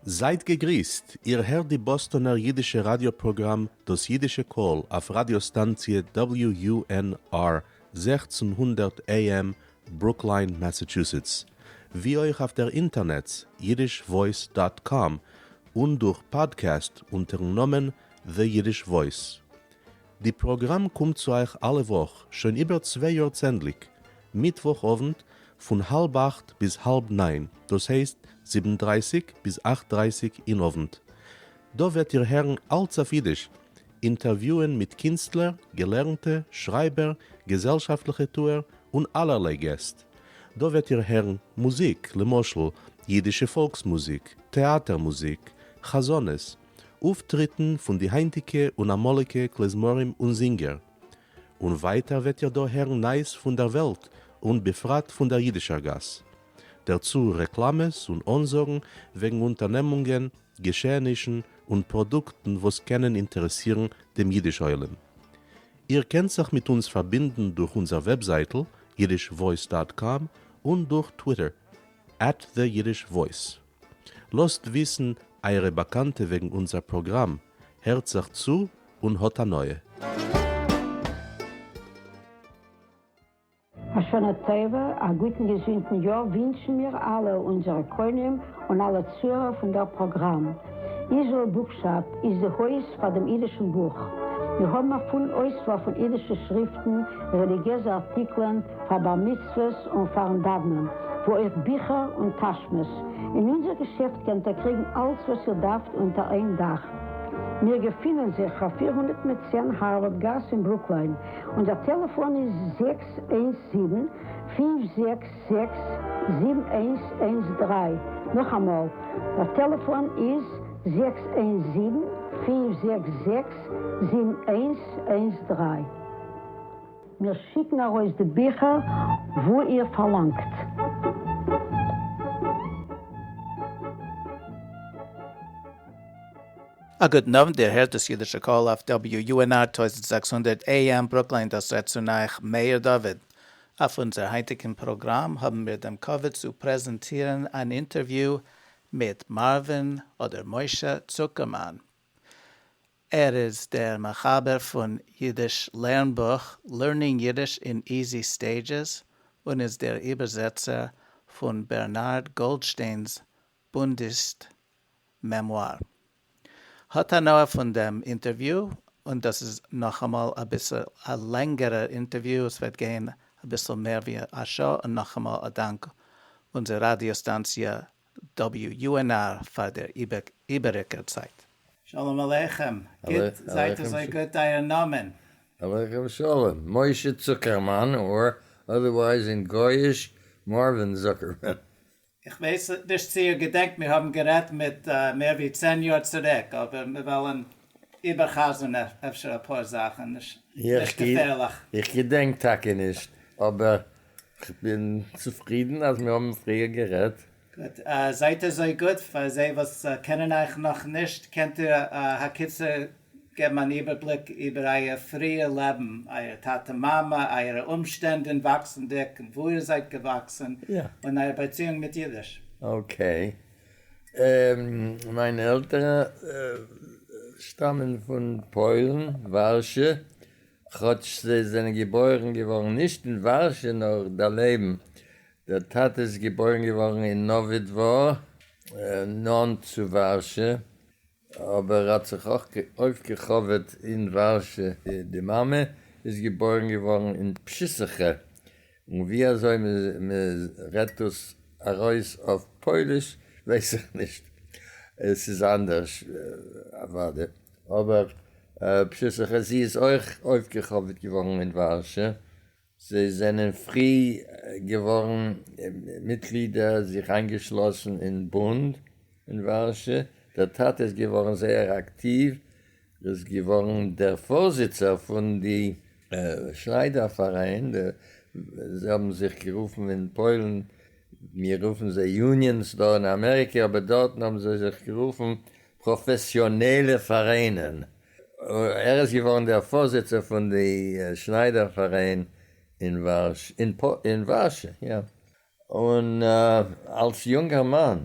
זייט געגריסט, איר הערט די באסטאנער אידישע ראדיא פראגראם דאס אידישע קול אויף ראדיא סטאנציע WUNR 1600 AM ברוקליין מאסאטשוסעטס, ווי אויך אויף דער אינטערנעץ yiddishvoice dot com און דורך פאדקעסט אונטערן נאמען The Yiddish Voice. די פראגראם קומט צו אייך אלע וואך שוין איבער צוויי יאר צענדליג, מיטוואך אוונט פון האלב אכט ביז האלב ניין, דאס הייסט זיבן דרייסיג ביז אכט דרייסיג אין אוונט. דא וועט איר הערן אלץ אויף אידיש, אינטערוויוען מיט קינסטלער, געלערנטע, שרייבער, געזעלשאפטליכע טוער, און אלערליי געסט. דא וועט איר הערן מוזיק, למשל, אידישע פאלקס מוזיק, טעאטער מוזיק, חזנות, אויפטריטן פון די היינטיגע און אמאליגע כלי-זמרים און זינגער. און ווייטער וועט איר דא הערן נייעס פון דער וועלט און בפרט פון דער אידישער גאס. דערצו רעקלאמעס און אנזאגן וועגן אונטערנעמונגען, געשעענישן און פראדוקטן וואס קענען אינטערעסירן דעם אידיש עולם. איר קענט זיך מיט אונז פארבינדן דורך אונזער וועבזייטל yiddishvoice dot com און דורך טוויטער at the Yiddish Voice. לאזט וויסן אייערע באקאנטע וועגן אונזער פראגראם, הערט זיך צו און האט הנאה. א שנה טובה, א גוטן געזונטן יאר ווינטשן מיר אלע אונזערע קונים און אלע צוהערער פון דער פראגראם. Israel Bookshop איז די הויז פאר דעם אידישן בוך. מיר האבן א פולן אויסוואל פון אידישע שריפטן, רעליגיעזע ארטיקלען, פאר בר מצוות און פארן דאוונען, וואו אויך ביכער און טאשמעס. אין אונזער געשעפט קענט איר קריגן אלץ וואס איר דארפט אונטער איין דאך. מיר געפינען זיך אויף 410 הארווארד גאס אין ברוקליין. אונזער טעלעפאן איז 617 566 7113. נאכאמאל, דער טעלעפאן איז 617 566 7113. מיר שיקן ארויס די ביכער וואו איר פארלאנגט. א גוטן אוונט, איר הערט דאס אידישע קול אויף WUNR 1600 AM ברוקליין, דאס רעדט צו אייך מאיר דוד. אויף אונזער היינטיגן פראגראם האבן מיר דעם כבוד צו פרעזענטירן אן אינטערוויו מיט מארווין אדער משה צוקערמאן. ער איז דער מחבר פון אידיש לערנבוך Learning Yiddish in Easy Stages און איז דער איבערזעצער פון בערנארד גאלדשטיינ'ס בונדיסט מעמואר. האט הנאה פון דעם אינטערוויו, און דאס איז נאכאמאל אביסל א לענגערע אינטערוויו, עס וועט גיין אביסל מער ווי א שעה, און נאכאמאל א דאנק אונזער ראדיא סטאנציע WUNR פאר דער איבעריגער צייט. שלום עליכם, גוט זייט אזוי גוט אייער נאמען? עליכם שלום, משה צוקערמאן or otherwise אין גויאיש מארווין זוקערמאן. איך ווייס נישט צו איר געדענקט מיר האבן גערעדט מיט מער ווי צען יאר צוריק אבער מיר וועלן איבערחזרן אפשר אפאר זאכן, נישט געפערליך. איך געדענק טאקע נישט אבער כ'בין צופרידן אז מיר האבן פריער גערעדט. גוט, זייט אזוי גוט, פאר זיי וואס קענען אייך נאך נישט, קענט איר הקיצור געבן אן איבערבליק איבער אייער פריע לעבן, אייער טאטע מאמע, אייערע אומשטענדן וואקסנדיג, וואו איר זייט געוואקסן, און אייער באציאונג מיט אידיש. Okay. מיינע עלטערן שטאמען פון פוילן, ווארשע, כאטש זיי זענען געבוירן געווארן נישט אין ווארשע נאר דערלעבן. דער טאטע איז געבוירן געווארן אין נאווידוואר, נאנט צו ווארשע, אבער האט זיך אויך אויפגעכאוועט אין ווארשע. די מאמע איז געבוירן געווארן אין פשיסכע, און ווי אזוי מען רעדט דאס ארויס אויף פויליש ווייס איך נישט, עס איז אנדערש אוודאי, אבער פשיסכע, זי איז אויך אויפגעכאוועט געווארן אין ווארשע, זיי זענען פרי געווארן מיטגלידער, זיך איינגעשלאסן אין בונד אין ווארשע, דער טאטע איז געווארן זייער אקטיוו, ער איז געווארן דער פארזיצער פון די שניידער פאראיין, זיי האבן זיך גערופן אין פוילן, מיר רופן זיי unions דא אין אמעריקע, אבער דארטן האבן זיי זיך גערופן פראפעסיאנעלע פאראיינען, ער איז געווארן דער פארזיצער פון די שניידער פאראיין אין ווארשע, יא. און אלס יונגערמאן.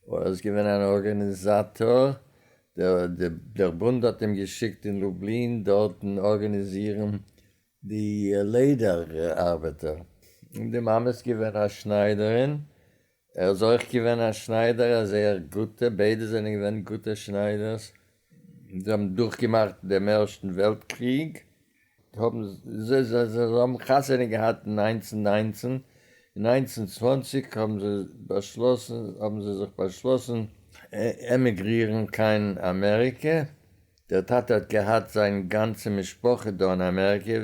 ער איז געווען אן ארגאניזאטאר, דער דער בונד האט אים געשיקט אין לובלין דארטן ארגאניזירן די לעדער ארבעטער. און די מאמע איז געווען א שניידערין, ער איז אויך געווען א שניידער, א זייער גוטע, ביידע זענען געווען גוטע שניידערס. זיי האבן דורכגעמאכט דעם ערשטן וועלט קריג, האבן זיי זיי האבן חתונה געהאט אין 1919, אין 1920 האבן זיי באשלאסן, האבן זיי זיך באשלאסן עמיגרירן קיין אמעריקע. דער טאטע האט געהאט זיין גאנצע משפחה דא אין אמעריקע,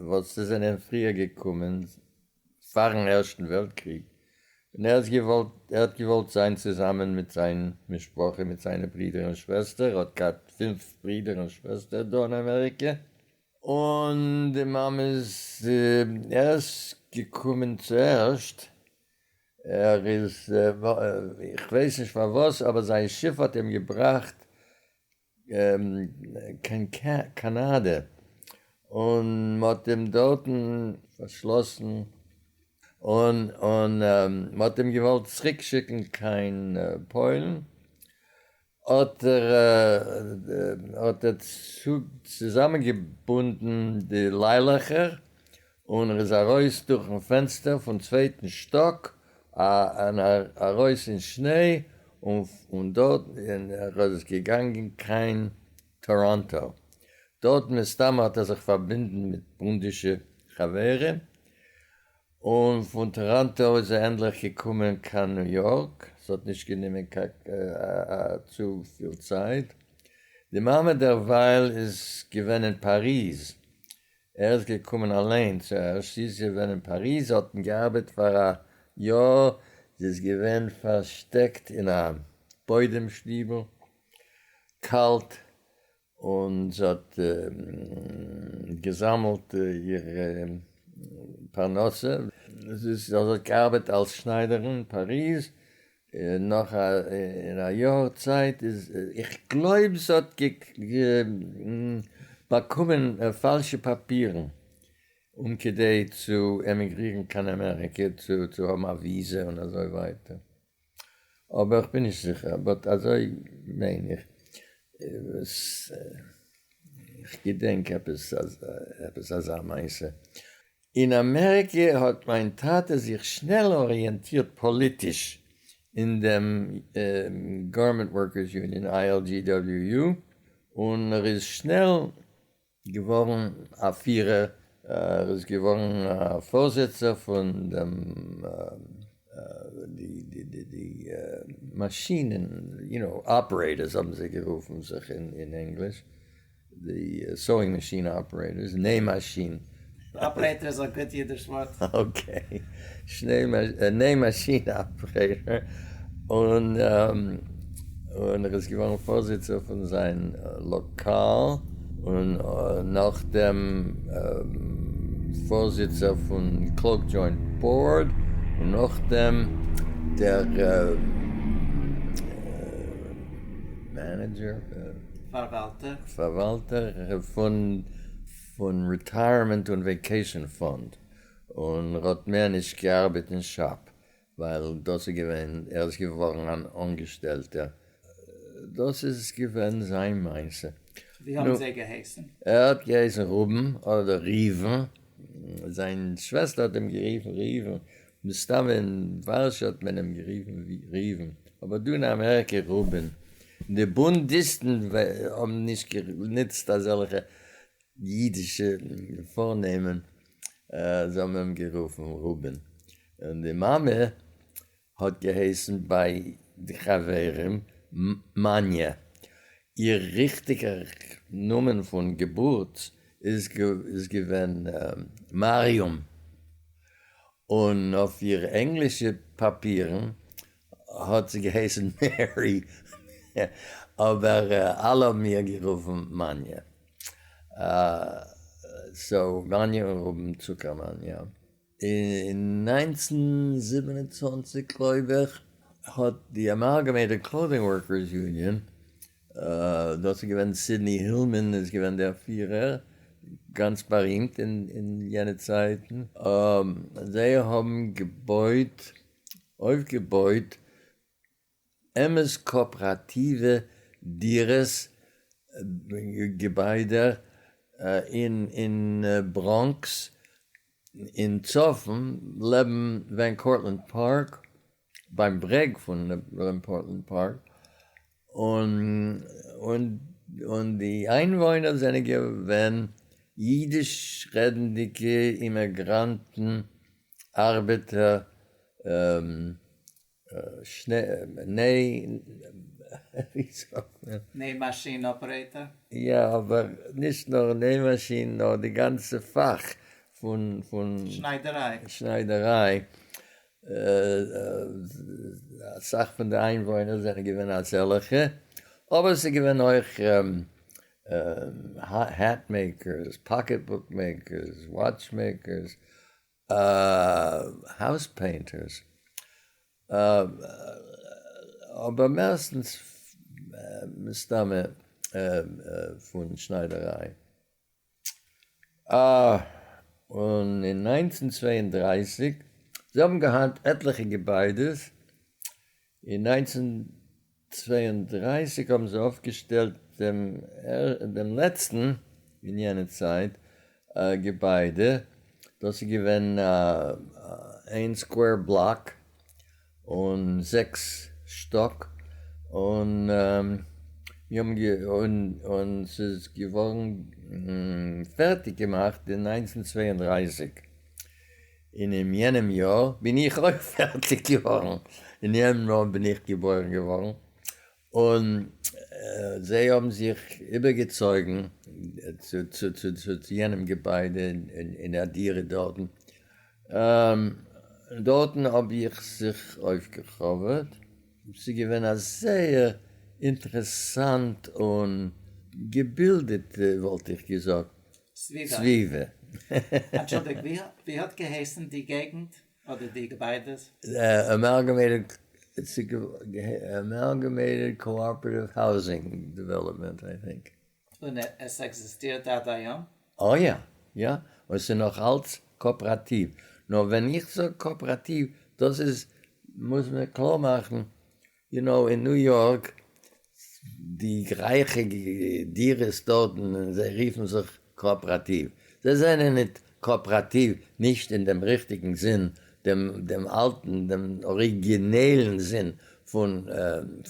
וואס זיי זענען פריער געקומען פארן ערשטן וועלט קריג, און ער האט געוואלט, ער האט געוואלט זיין צוזאמען מיט זיין משפחה, מיט זיינע ברידער און שוועסטער, ער האט געהאט פינף ברידער און שוועסטער דא אין אמעריקע. און די מאמע איז, ער איז געקומען צוערשט, ער איז, איך ווייס נישט פארוואס, אבער זיין שיף האט אים געבראכט קיין קאנאדע, און מ'האט אים דארטן פארשלאסן, און און מ'האט אים געוואלט צוריק שיקן קיין פוילן, האט ער האט ער צוזאמענגעבונדן די ליילעכער, און ער איז ארויס דורכן פענסטער פון צווייטן שטאק, און ארויס אין שניי, און דארט און ער איז געגאנגען קיין טאראנטא, דארט מסתמא האט ער זיך פארבינדן מיט בונדישע חברים, און פון טאראנטא איז ער ענדליך געקומען קיין ניו יארק, ס'האט נישט גענומען קיין צופיל צייט, די מאמע דערווייל איז געווען אין פאריז, ער איז געקומען אליין צוערשט, זי איז געווען אין פאריז, האט געארבעט פאר א יאר, זי איז געווען פארשטעקט אין א בוידעם שטיבל, קאלט, און זי האט געזאמלט איר פרנסה, זי האט געארבעט אלס שניידערין אין פאריז, נאך אין א יאר צייט איז, איך גלויב זי האט באקומען פאלשע פאפירן אום כדי צו עמיגרירן קיין אמעריקע צו האבן א וויזע און אזוי ווייטער, אבער איך בין נישט זיכער, but אזוי מיין איך, איך געדענק עפעס עפעס אזא מעשה. אין אמעריקע האט מיין טאטע זיך שנעל אריענטירט פאליטיש אין דעם Garment Workers Union, ILGWU, און ער איז שנעל געווארן א פירער, ער איז געווארן א פארזיצער פון דעם די די די די מאשינען, you know, operators האבן זיי גערופן זיך אין ענגליש, די sewing machine operators, ניי מאשין. Operator איז א גוט אידיש ווארט. Okay, ניי מאשין operator, און און ער איז געווארן פארזיצער פון זיין לאקאל, און נאכדעם פארזיצער פון Cloak Joint Board, און נאכדעם דער manager, פארוואלטער. פארוואלטער פון פון Retirement און Vacation Fund, און ער האט מער נישט געארבעט אין shop, ווייל דאס איז געווען, ער איז געווארן אן אנגעשטעלטער. דאס איז געווען זיין מעשה. ווי האבן זיי געהייסן? ער האט געהייסן רובן אדער ריוון, זיין שוועסטער האט אים גערופן ריוון, מסתמא אין ווארשע האט מען אים גערופן ריוון, אבער דא אין אמעריקע רובין. די בונדיסטן האבן נישט גענוצט אזעלכע אידישע פארנעמען, זיי האבן אים גערופן רובין. און די מאמע האט געהייסן ביי די חברים מאניא. איר ריכטיגער נאמען פון געבורט איז געווען מרים, און אויף איר ענגלישע פאפירן האט זי געהייסן מערי, אבער אלע האבן איר גערופן מאניא. So מאניא און רובין צוקערמאן, יא. אין 1927 גלויב איך האט די Amalgamated Clothing Workers Union, דאס איז געווען סידני הילמאן איז געווען דער פירער, גאנץ בארימט אין יענע צייטן, זיי האבן געבויט, אויפגעבויט. אמת קאאפעראטיווע דירות געביידע אין אין בראנקס אין צפון לעבן ווען קארטלענד פארק, ביים ברעג פון ווען קארטלענד פארק, און און די איינוואוינער זענען געווען אידיש רעדנדיגע אימעגראנטן ארבעטער ניי ווי זאגט מען? ניי מאשין אפערעיטאר? יא אבער נישט נאר ניי מאשין נאר די גאנצע פאך פון פון שניידעריי. שניידעריי אסאך פון די איינוואוינער זענען געווען אזעלעכע אבער ס'איז געווען אויך hat makers, pocket book makers, watch makers, house painters, אבער מערסטנס מסתמא פון שניידעריי. און אין 1932, זיי האבן געהאט עטליכע געביידעס, אין 1932 האבן זיי אויפגעשטעלט דעם דעם לעצטן אין יענע צייט געביידע, דאס איז געווען איין square block און זעקס שטאק, און און ס'איז געווארן פערטיג געמאכט אין 1932. אין אין יענעם יאר בין איך אויך פערטיג געווארן, אין יענעם יאר בין איך געבוירן געווארן, און זיי האבן זיך איבערגעצויגן צו צו צו צו יענעם געביידע אין א דירה דארטן. דארטן האב איך זיך אויפגעכאוועט, ס'איז געווען א זייער אינטערעסאנט און געבילדעט וואלט איך געזאגט סביבה. אנטשולדיגט, ווי האט געהייסן די געגנט אדער די געביידעס? Amalgamated Amalgamated Cooperative Housing Development, I think. און עס עקזיסטירט עד היום? אה יא, יא, און ס'איז נאך אלץ קאאפעראטיוו. נאר ווען איך זאג קאאפעראטיוו, דאס איז, מוז מען קלאר מאכן, you know, אין ניו יארק, די רייכע דירות דארטן, זיי רופן זיך קאאפעראטיוו. זיי זענען ניט קאאפעראטיוו, נישט אין דעם ריכטיגן זין, דעם דעם אלטן, דעם אריגינעלן זין פון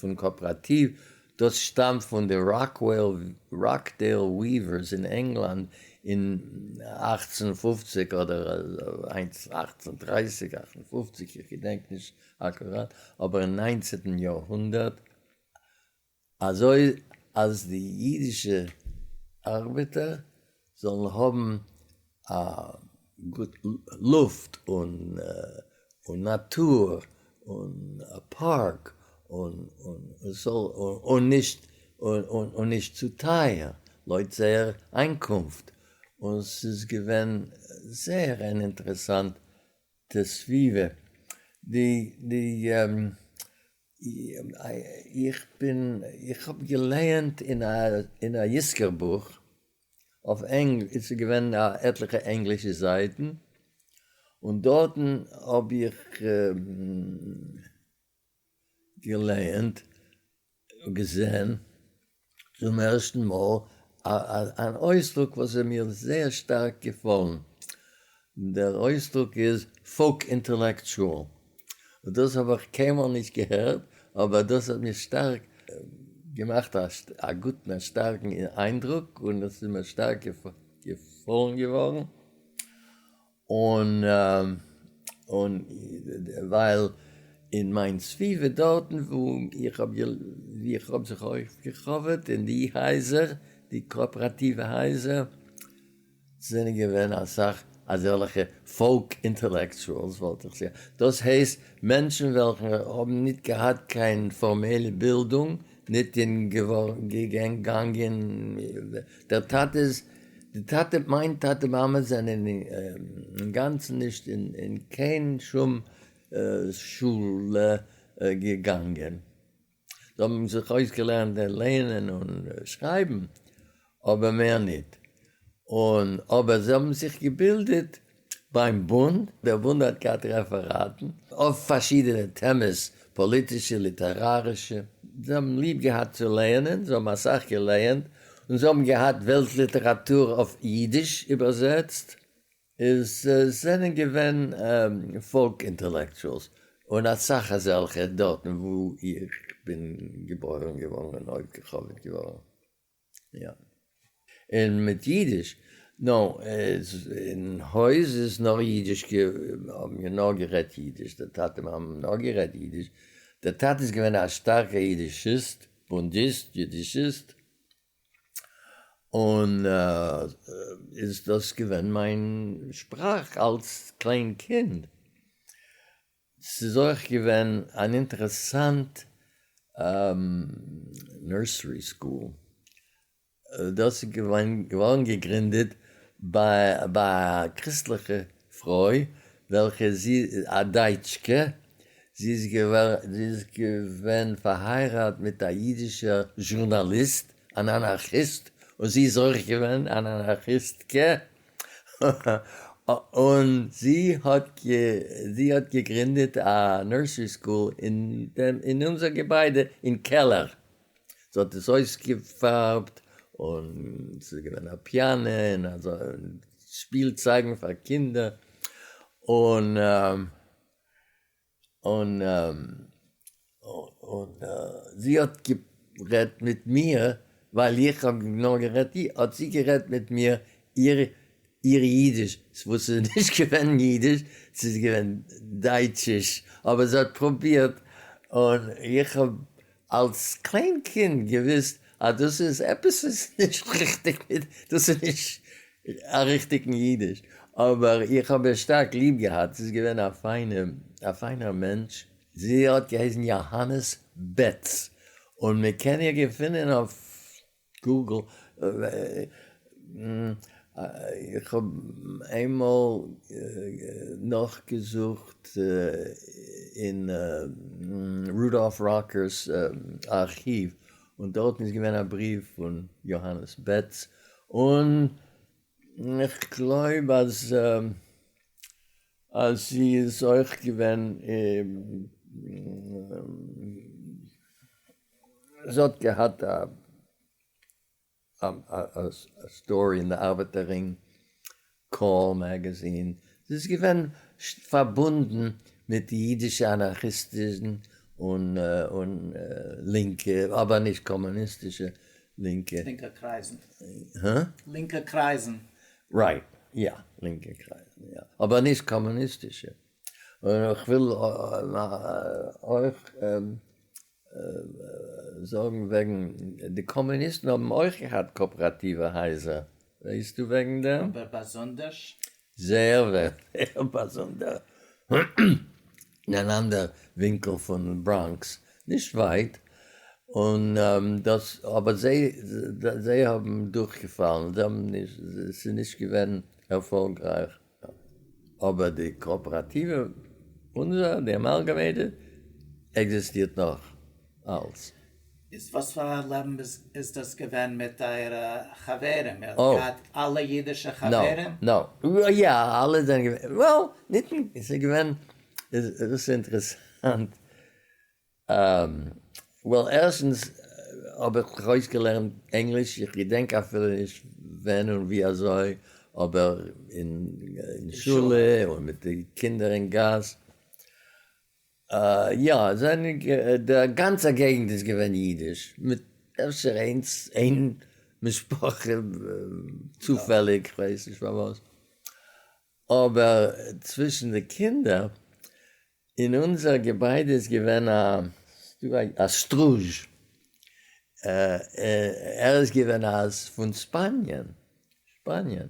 פון קאאפעראטיוו. דאס שטאמט פון די Rockwell Rochdale Weavers אין ענגלאנד אין 1850 אדער 1830, 58, איך געדענק נישט אקוראט, אבער אין 19טן יארהונדערט, אזוי אז די אידישע ארבעטער זאלן האבן א גוט לופט און און נאטור און א פארק און און נישט און נישט צו טייער לויט זייער איינקונפט, און ס'איז געווען זייער אן אינטערעסאנטע סביבה. די די איך בין איך האב געלייענט אין א אין א יזכור בוך אויף ענגליש, עס איז געווען עטליכע ענגלישע זייטן, און דארטן האב איך געלייענט און געזען צום ערשטן מאל אן אויסדרוק וואס איז מיר זייער שטארק געפאלן, דער אויסדרוק איז folk intellectual, און דאס האב איך קיינמאל נישט געהערט, אבער דאס האט מיר שטארק געמאכט א גוטן א שטארקן איינדרוק, און עס איז מיר שטארק געפאלן געווארן, און און ווייל אין מיין סביבה דארטן וואו איך האב וואו איך האב זיך אויפגעכאוועט אין די הייזער, די קאאפעראטיווע הייזער, זענען געווען אסאך אזעלכע folk intellectuals וואלט איך זאגן, דאס הייסט מענטשן וועלכע האבן ניט געהאט קיין פארמעלע בילדונג, ניט אין געגאנגען, דער טאטע איז, די טאטע, מיין טאטע מאמע זענען אינגאנצן נישט אין קיין שום שולע געגאנגען, זיי האבן זיך אויסגעלערנט לייענען און שרייבן, אבער מער ניט, און אבער זיי האבן זיך געבילדעט ביים בונד, דער בונד האט געהאט רעפעראטן אויף פארשידענע טעמעס. פּאָליטישע, ליטעראַרישע. זיי האָבן ליב געהאַט צו לייענען, זיי האָבן אַ סך געלייענט און זיי האָבן געהאַט וועלט-ליטעראַטור אויף ייִדיש איבערזעצט. איז זענען געווען פֿאָלק-אינטעלעקטואַלס און אַ סך אַזעלכע דאָרטן וווּ איך בין געבוירן געוואָרן און אויפֿגעכאָוועט געוואָרן. יא. און מיט אידיש, נו, אין הויז איז נאר אידיש, האבן מיר נאר גערעדט אידיש, דער טאטע מאמע האבן נאר גערעדט אידיש, דער טאטע איז געווען א שטארקער אידישיסט, בונדיסט, אידישיסט, און איז דאס געווען מיין שפראך אלס קליין קינד. ס'איז אויך געווען אן אינטערעסאנט nursery school, דאס איז געווארן געגרינדעט ביי א קריסטליכע פרוי וועלכע זי א דייטשקע, זי איז געווען פארהייראט מיט א אידישער זשורנאליסט, אן אנארכיסט, און זי איז אויך געווען אן אנארכיסטקע, און זי האט זי האט געגרינדעט א nursery school אין דעם אין אונזער געביידע אין קעלער, זי האט עס אויסגעפארבט און ס'איז געווען א פיאנע און אזוי שפילצייגן פאר קינדער און און און זי האט גערעדט מיט מיר, ווייל איך האב נאר גערעדט, האט זי גערעדט מיט מיר איר איר אידיש, וואס איז נישט געווען אידיש, ס'איז געווען דייטשיש, אבער זי האט פרובירט, און איך האב אלס קליין קינד געוויסט אז דאס איז עפעס איז נישט ריכטיג מיט, דאס איז נישט א ריכטיגן אידיש, אבער איך האב איר שטארק ליב געהאט, זי איז געווען א פיינע א פיינער מענטש, זי האט געהייסן יאהאנעס בעטס, און מען קען איר געפינען אויף Google, איך האב איינמאל נאכגעזוכט אין רודאלף ראקער'ס ארכיוו, און דארטן איז געווען א בריוו פון יאהאנעס בעטס, און איך גלויב אז אז זי איז אויך געווען זי האט געהאט א story אין די ארבעטער רינג קול magazine, זי איז געווען פארבונדן מיט די אידישע אנארכיסטן און לינקע, אבער נישט קאמוניסטישע לינקע. לינקע קרייזן. הא? לינקע קרייזן. Right, יא, לינקע קרייזן, יא, אבער נישט קאמוניסטישע. און איך וויל אויך זאגן וועגן די קאמוניסטן האבן אויך געהאט קאאפעראטיווע הייזער, ווייסטו וועגן דעם? אבער באזונדערש? זייער זייער באזונדער, אין אן אנדער ווינקל פון בראנקס, נישט ווייט, און דאס אבער זיי זיי האבן דורכגעפאלן, זיי האבן נישט, ס'איז נישט געווען ערפאלגרייך. אבער די קאאפעראטיווע אונזער, די Amalgamated, עקזיסטירט נאך אלץ. איז וואס פאר א לעבן איז דאס געווען מיט אייערע חברים? איר האט געהאט אלע אידישע חברים? No, no. יא, אלע זענען געווען, well, ניט, עס איז געווען, דאס איז אינטערעסאנט, well, ערשטנס האב איך זיך אויסגעלערנט ענגליש, איך געדענק אפילו נישט ווען און ווי אזוי, אבער אין שולע און מיט די קינדער אין גאס, יא, זענען, די גאנצע געגנט איז געווען אידיש, מיט אפשר איינס, איין משפחה צופעליג, כ'ווייס נישט פארוואס, אבער צווישן די קינדער אין אונזער געביידע איז געווען א סטרוזש, ער איז געווען א פון שפאניען, שפאניען,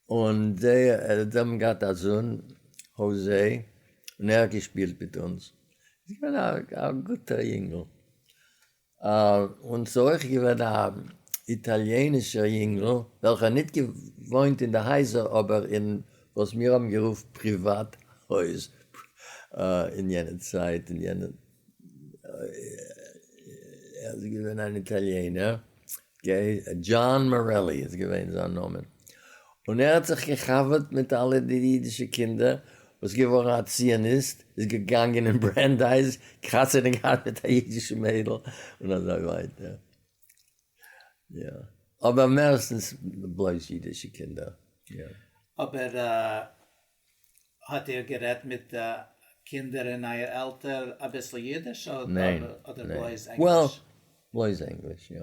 און זיי האבן געהאט א זון האזע, און ער האט געשפילט מיט אונז, איז געווען א גוטער יונגל, און ס'איז אויך געווען א איטאליענישער יונגל וועלכער ניט געוואוינט אין די הייזער אבער אין וואס מיר האבן גערופט פריוואט הויז אין יענע צייט אין יענע ער איז געווען אן איטאליענער דזשאן מארעלי איז געווען זיין נאמען און ער האט זיך געחבר'ט מיט אלע די אידישע קינדער. וואס איז געווארן א ציוניסט, איז געגאנגען אין ברענדייס, חתונה געהאט מיט א אידישע מיידל, און אזוי ווייטער. יא. אבער מערסטנס בלויז אידישע קינדער. יא. אבער האט איר גערעדט מיט קינדער אין אייער עלטער אביסל אידיש אדער בלויז ענגליש? Well, בלויז ענגליש, יא.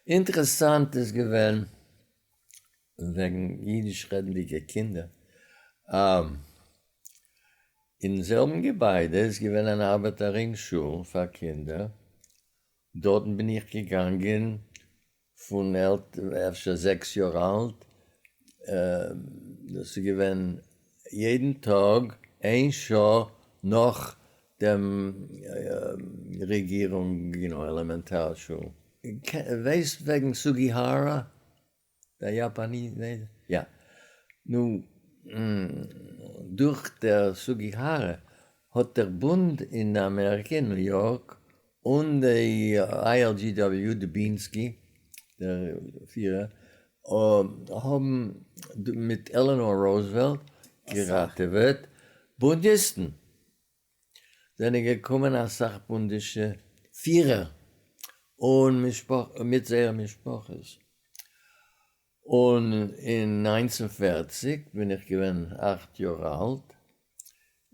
אינטערעסאנט איז געווען וועגן אידיש רעדנדיגע קינדער. אין זעלבן געביידע איז געווען אן ארבעטער רינג שול פאר קינדער, דארטן בין איך געגאנגען פון אפשר זעקס יאר אלט, דאס איז געווען יעדן טאג איין שעה נאך דעם רעגירונג יו נאו עלעמענטאר שול. ווייסט וועגן סוגיהארא? דער יאפאניזער? יא. נו, דורך דער סוגיהארא האט דער בונד אין אמעריקע, אין ניו יארק, און די ILGW, דובינסקי, דער פירער, האבן מיט עלענאר רוזוועלט געראטעוועט בונדיסטן. זענען געקומען אסאך בונדישע פירער און מיט זייער משפחות, און אין 1940 בין איך געווען אכט יאר אלט,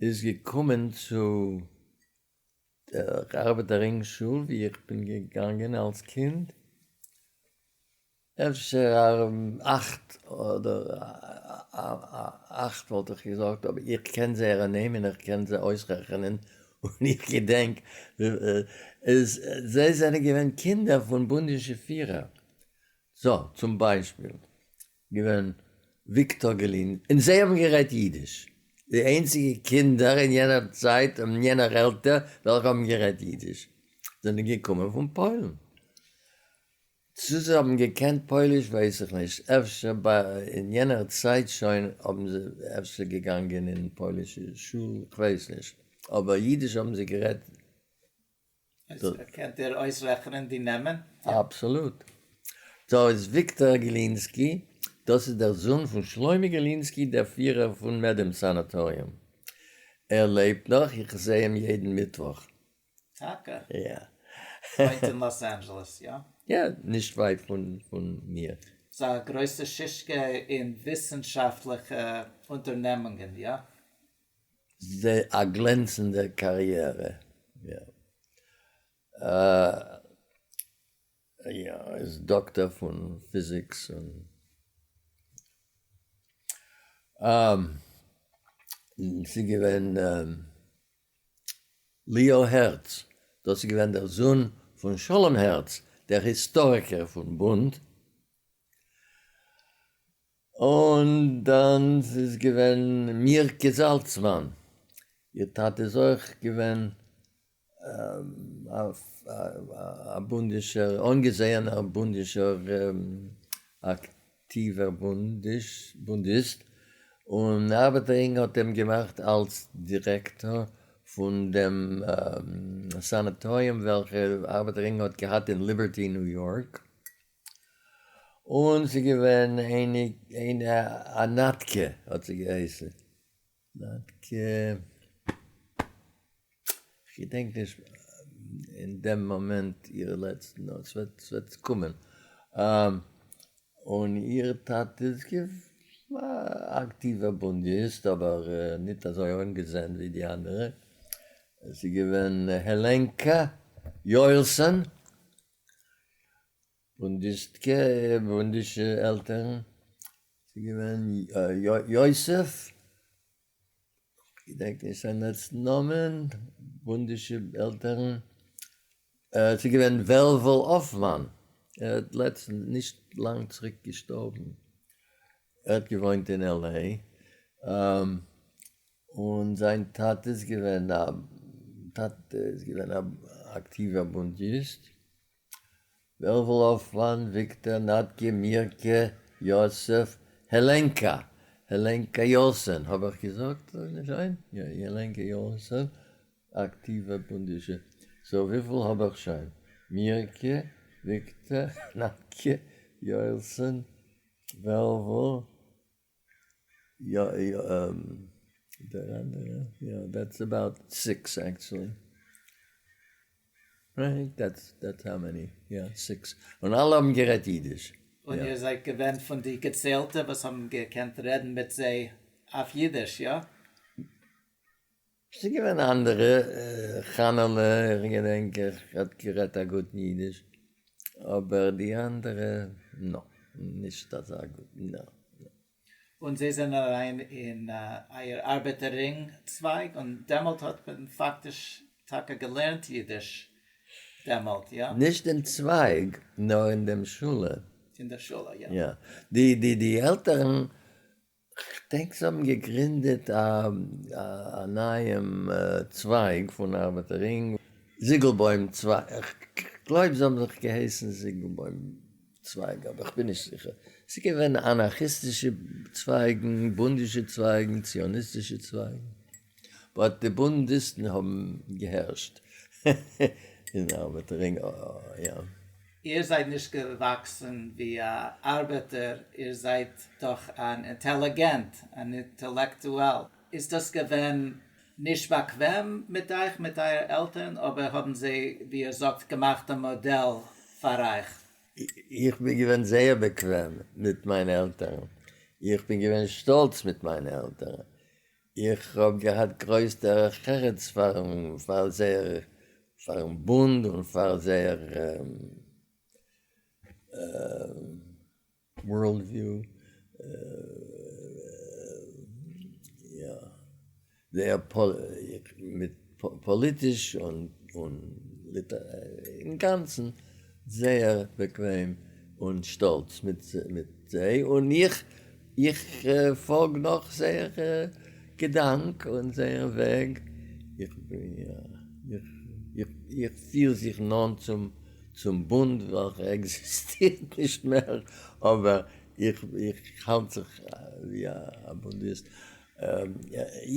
איז געקומען צו דער ארבעטער רינג שול ווי איך בין געגאנגען אלס קינד, אפשר אכט אדער אכט וואלט איך געזאגט, אבער איך קען זייערע נעמען, איך קען זיי אויסרעכענען, און איך געדענק, איז זיי זענען געווען קינדער פון בונדישע פירער. סא, צום ביישפיל, געווען וויקטאר געלין, און זיי האבן גערעדט אידיש, די איינציגע קינדער אין יענער צייט אין יענער עלטער וועלכע האבן גערעדט אידיש, זענען געקומען פון פוילן. צו זיי האבן געקענט פויליש ווייס איך נישט, אפשר ביי אין יענער צייט שוין האבן זיי אפשר געגאנגען אין פוילישע שול, כ'ווייס נישט, אבער אידיש האבן זיי גערעדט. קענט איר אויסרעכענען די נעמען? אבסאלוט. סאו איז וויקטאר געלינסקי, דאס איז דער זון פון שלמה געלינסקי דער פירער פון מעדעם סאנאטאריום. ער לעבט נאך, איך זעה אים יעדן מיטוואך. טאקע? יא. וואוינט אין לאס אנדזשעלעס, יא? יא, נישט ווייט פון מיר. ס'איז א גרויסע שישקע אין וויסנשאפטליכע אונטערנעמונגען, יא? א גלענצנדע קאריערע, יא. יא, ער איז דאקטער פון physics און ס'איז געווען ליאו הערץ, דאס איז געווען דער זון פון שלום הערץ, דער היסטאריקער פון בונד, און דאן איז געווען מירקע זאלצמאן, איר טאטע איז אויך געווען א בונדישער, אנגעזעהענער בונדישער אקטיווער בונדיסט, און ארבעטער רינג האט אים געמאכט אלס דירעקטאר פון דעם סאנאטאריום וועלכע ארבעטער רינג האט געהאט אין ליבערטי ניו יארק. און ס'איז געווען איינע א נאטקע האט זי געהייסן, נאטקע, כ'געדענק נישט אין דעם מאמענט איר לעצטן נאמען, ס'וועט קומען, און איר טאטע איז געווען א אקטיווער בונדיסט אבער ניט אזוי אנגעזען ווי די אנדערע, ס'איז געווען העלענקע יואלסאן. בונדיסטקע, בונדישע עלטערן, ס'איז געווען יוסף, כ'געדענק נישט זיין לעצטן נאמען, בונדישע עלטערן, ס'איז געווען וועלוול האפמאן, ער האט לעצטנס, נישט לאנג צוריק געשטארבן, ער האט געוואוינט אין LA, און זיין טאטע איז געווען א טאטע איז געווען א אקטיווער בונדיסט, וועלוול האפמאן, וויקטאר, נאטקע, מירקע, יוסף, העלענקא, העלענקא יאלסען, האב איך געזאגט שוין? יא, העלענקא יאלסען, אקטיווע בונדישע, סאו וויפיל האב איך שוין? מירקע, וויקטאר, נאטקע, יאלסען, וועלוול, דער אנדערער, יא, that's about six actually. Right, that's that's how many, יא, six. און אלע האבן גערעדט אידיש. און איר זייט געווען פון די געציילטע וואס האבן געקענט רעדן מיט זיי אויף אידיש, יא? ס'איז געווען אנדערע, חנה'לע, איך געדענק איך האט גערעדט א גוטן אידיש, אבער די אנדערע, no, נישט אזא גוטן, no. און זיי זענען אריין אין אייער ארבעטער רינג צווייג, און דעמאלט האט מען פאקטיש טאקע געלערנט אידיש דעמאלט, יא? נישט אין צווייג, נאר אין דעם שולע. אין דער שולע, יא. יא. די די די עלטערן, כ'דענק זיי האבן געגרינדעט א א נייעם צווייג פון ארבעטער רינג, זיגלבוים צווייג, כ'גלויב זיי האבן זיך געהייסן זיגלבוים צווייג אבער כ'בין נישט זיכער. ס'איז געווען אנארכיסטישע צווייגן, בונדישע צווייגן, ציוניסטישע צווייגן. But די בונדיסטן האבן געהערשט אין ארבעטער רינג, יא. איר זייט נישט געוואקסן ווי א ארבעטער, איר זייט דאך אן אינטעליגענט, אן אינטעלעקטועל. איז דאס געווען נישט באקוועם מיט אייך, מיט אייער עלטערן, אבער האבן זיי, ווי איר זאגט, געמאכט א מאדעל פאר אייך? איך בין געווען זייער באקוועם מיט מיינע עלטערן, איך בין געווען שטאלץ מיט מיינע עלטערן, איך האב געהאט גרויס דרך ארץ פארן פאר זייער פארן בונד און פאר זייער world view, יא, זייער מיט פאליטיש און אינגאנצן זייער באקוועם און שטאלץ מיט זיי, און איך איך פאלג נאך זייער געדאנק און זייער וועג, איך פיל זיך נאנט צום צום בונד וועלכע עקזיסטירט נישט מער, אבער איך האלט זיך ווי א בונדיסט.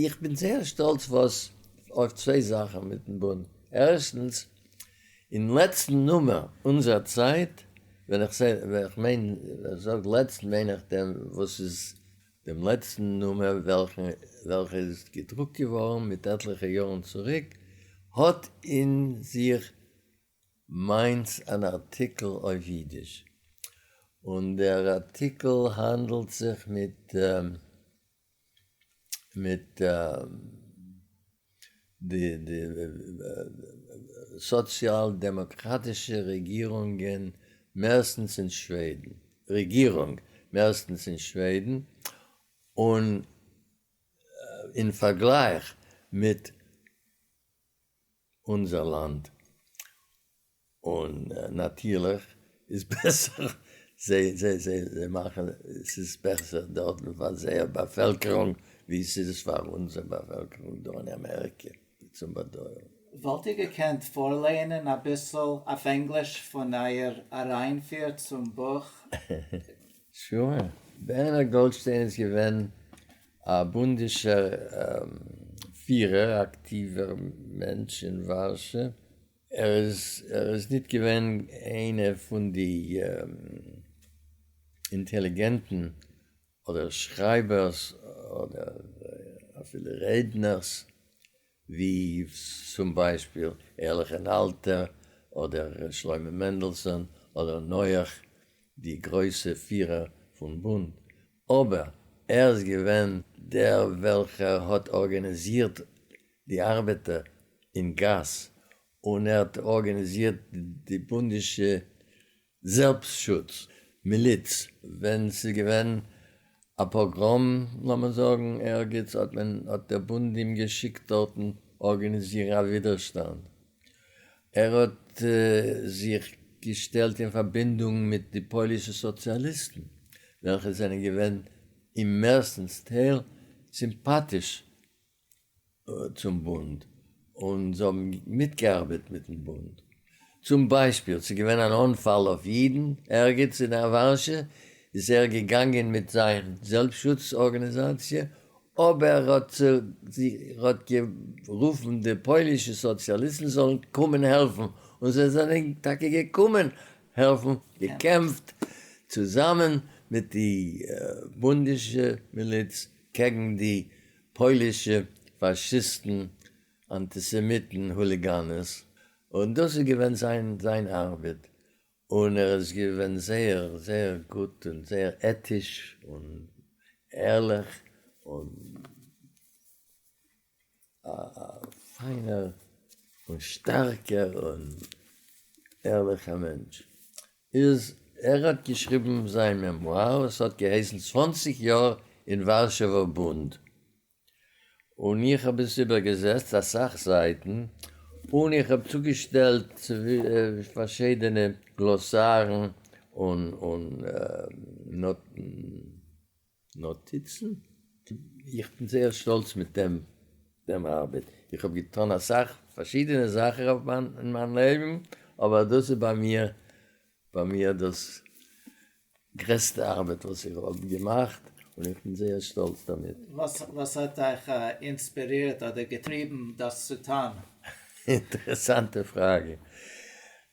איך בין זייער שטאלץ וואס אויף צוויי זאכן מיטן בונד. ערשטנס, אין לעצטן נומער אונזער צייט, ווען איך ווען איך מיין ווען איך זאג לעצטן מיין איך דעם וואס איז דעם לעצטן נומער וועלכן וועלכע איז געדרוקט געווארן מיט עטליכע יארן צוריק, האט אין זיך מיינס אן ארטיקל אויף אידיש, און דער ארטיקל האנדלט זיך מיט מיט די די סאציאל דעמאקראטישע רעגירונגען מערסטנס אין שוועדן, רעגירונג מערסטנס אין שוועדן, און אין פארגלייך מיט אונזער לאנד, און נאטירליך איז בעסער זיי זיי זיי זיי מאכן ס'איז בעסער דארטן פאר זייער באפעלקערונג ווי ס'איז פאר אונזער באפעלקערונג דא אין אמעריקע צום באדויערן. וואלט איר געקענט פארלייענען אביסל אויף ענגליש פון אייער אריינפיר צום בוך? Sure. בערנארד גאלדשטיין איז געווען א בונדישער פירער, אקטיווער מענטש אין ווארשע. ער איז ער איז ניט געווען איינער פון די אינטעליגענטן אדער שרייבערס אדער אפילו רעדנערס, ווי צום ביישפיל ערליך און אלטער אדער שלמה מענדלסאן אדער נוח, די גרויסע פירער פון בונד. אבער ער איז געווען דער וועלכער האט ארגאניזירט די ארבעטער אין גאס, און ער האט ארגאניזירט די בונדישע זעלבסטשוץ מיליץ. ווען ס'איז געווען א פאגראם, לאמיר זאגן, ערגעץ, האט מען, האט דער בונד אים געשיקט דארטן ארגאניזירן א ווידערשטאנד. ער האט זיך געשטעלט אין פארבינדונג מיט די פוילישע סאציאליסטן, וועלכע זענען געווען אין מערסטנס טייל סימפאטיש צום בונד, און זיי האבן מיטגעארבעט מיטן בונד. צום ביישפיל, ס'איז געווען אן אנפאל אויף אידן ערגעץ אין ווארשע, איז ער געגאנגען מיט זיין זעלבסטשוץ ארגאניזאציע, אבער ער האט האט גערופן די פוילישע סאציאליסטן זאלן קומען העלפן, און זיי זענען טאקע געקומען העלפן, געקעמפט צוזאמען מיט די בונדישע מיליץ קעגן די. פּוילישע פֿאַשיסטן, אַנטיסעמיטן, הוליגאַנעס. און דאָס איז געווען זײַן זײַן אַרבעט. און ער איז געווען זייער, זייער גוט און זייער עטיש און ערליך און אַ פֿײַנער און שטאַרקער און ערליכער מענטש. איז ער האָט געשריבן זײַן מעמואַר, וואָס האָט געהייסן צוואַנציק יאָר אין וואַרשעווער בונד. און איך האב עס איבערגעזעצט אסאך זייטן, און איך האב צוגעשטעלט פארשידענע גלאסארן און נאטיצן. איך בין זייער שטאלץ מיט דעם ארבעט. איך האב געטאן אסאך פארשידענע זאכן אין מיין לעבן, אבער דאס איז ביי מיר ביי מיר דאס גרעסטע ארבעט וואס איך האב געמאכט און איך בין זייער שטאלץ דערמיט. וואס האט אייך אינספירירט אדער געטריבן דאס צו טאן? אינטערעסאנטע פראגע.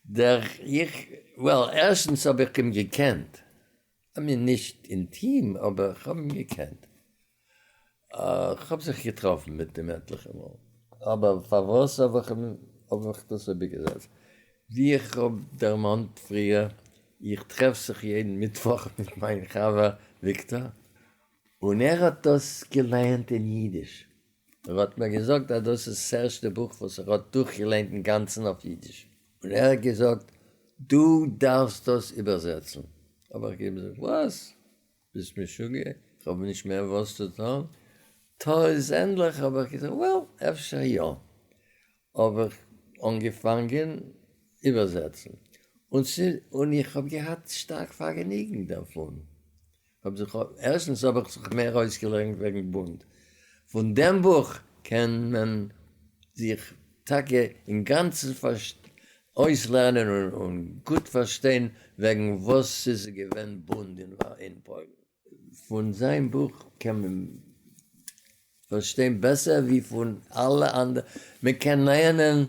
דער איך, well, ערשטנס האב איך אים געקענט, I mean נישט אינטים אבער איך האב אים געקענט. איך האב זיך געטראפן מיט אים עטליכע מאל. אבער פארוואס האב איך אים האב איך דאס איבערגעזעצט? ווי איך האב דערמאנט פריער, איך טרעף זיך יעדן מיטוואך מיט מיין חבר וויקטאר, און ער האט דאס געלייענט אין אידיש. ער האט מיר געזאגט אז דאס איז ס'ערשטע בוך וואס ער האט דורכגעליינט אינגאנצן אויף אידיש. און ער האט געזאגט, דו דארפסט דאס איבערזעצן. האב איך געזאגט, וואס? ביסט משוגע? איך האב נישט מער וואס צו טון? טא איז ענדליך האב איך געזאגט, well, אפשר יא. האב איך אנגעפאנגען איבערזעצן, און און איך האב געהאט שטארק פארגעניגן דערפון. האב זיך, ערשטנס האב איך זיך מער אויסגעלערנט וועגן בונד. פון דעם בוך קען מען זיך טאקע אינגאנצן אויסלערנען און גוט פארשטיין וועגן וואס ס'איז געווען בונד אין פוילן. פון זיין בוך קען מען פארשטיין בעסער ווי פון אלע אנדערע, מען קען לייענען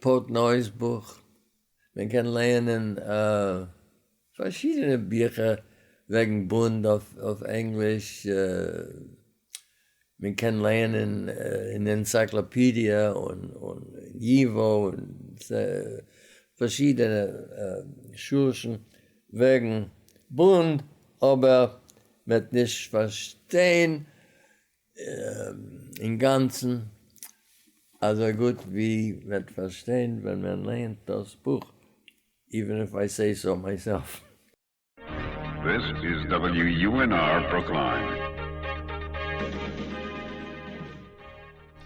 פארטנוי'ס בוך, מען קען לייענען פארשידענע ביכער וועגן בונד אויף ענגליש, מען קען לייענען אין ענצייקלאפידיע און ייווא און פארשידענע שורשן וועגן בונד, אבער מ'וועט נישט פארשטיין אינגאנצן אזוי גוט ווי מ'וועט פארשטיין ווען מען לייענט דאס בוך, even if I say so myself. This is WUNR Brookline.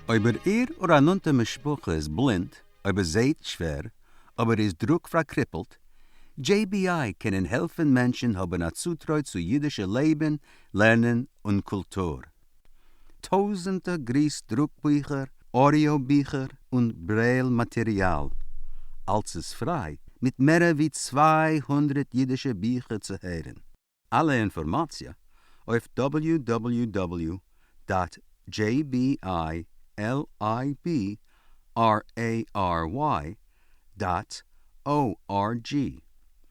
אויב איר אדער א נאנטע משפחה איז בלינד, אויב ער זעהט שווער, אבער איז דרוק פארקריפלט, JBI קענען העלפן מענטשן האבן א צוטרוי צו אידישע לעבן, לערנען און קולטור. טויזנטער גריס דרוק ביכער, אודיאו ביכער און ברעיל מאטעריאל. אלץ איז פריי, מיט מערער ווי 200 אידישע ביכער צו הערן. אלע אינפארמאציע אויף www.jbilibrary.org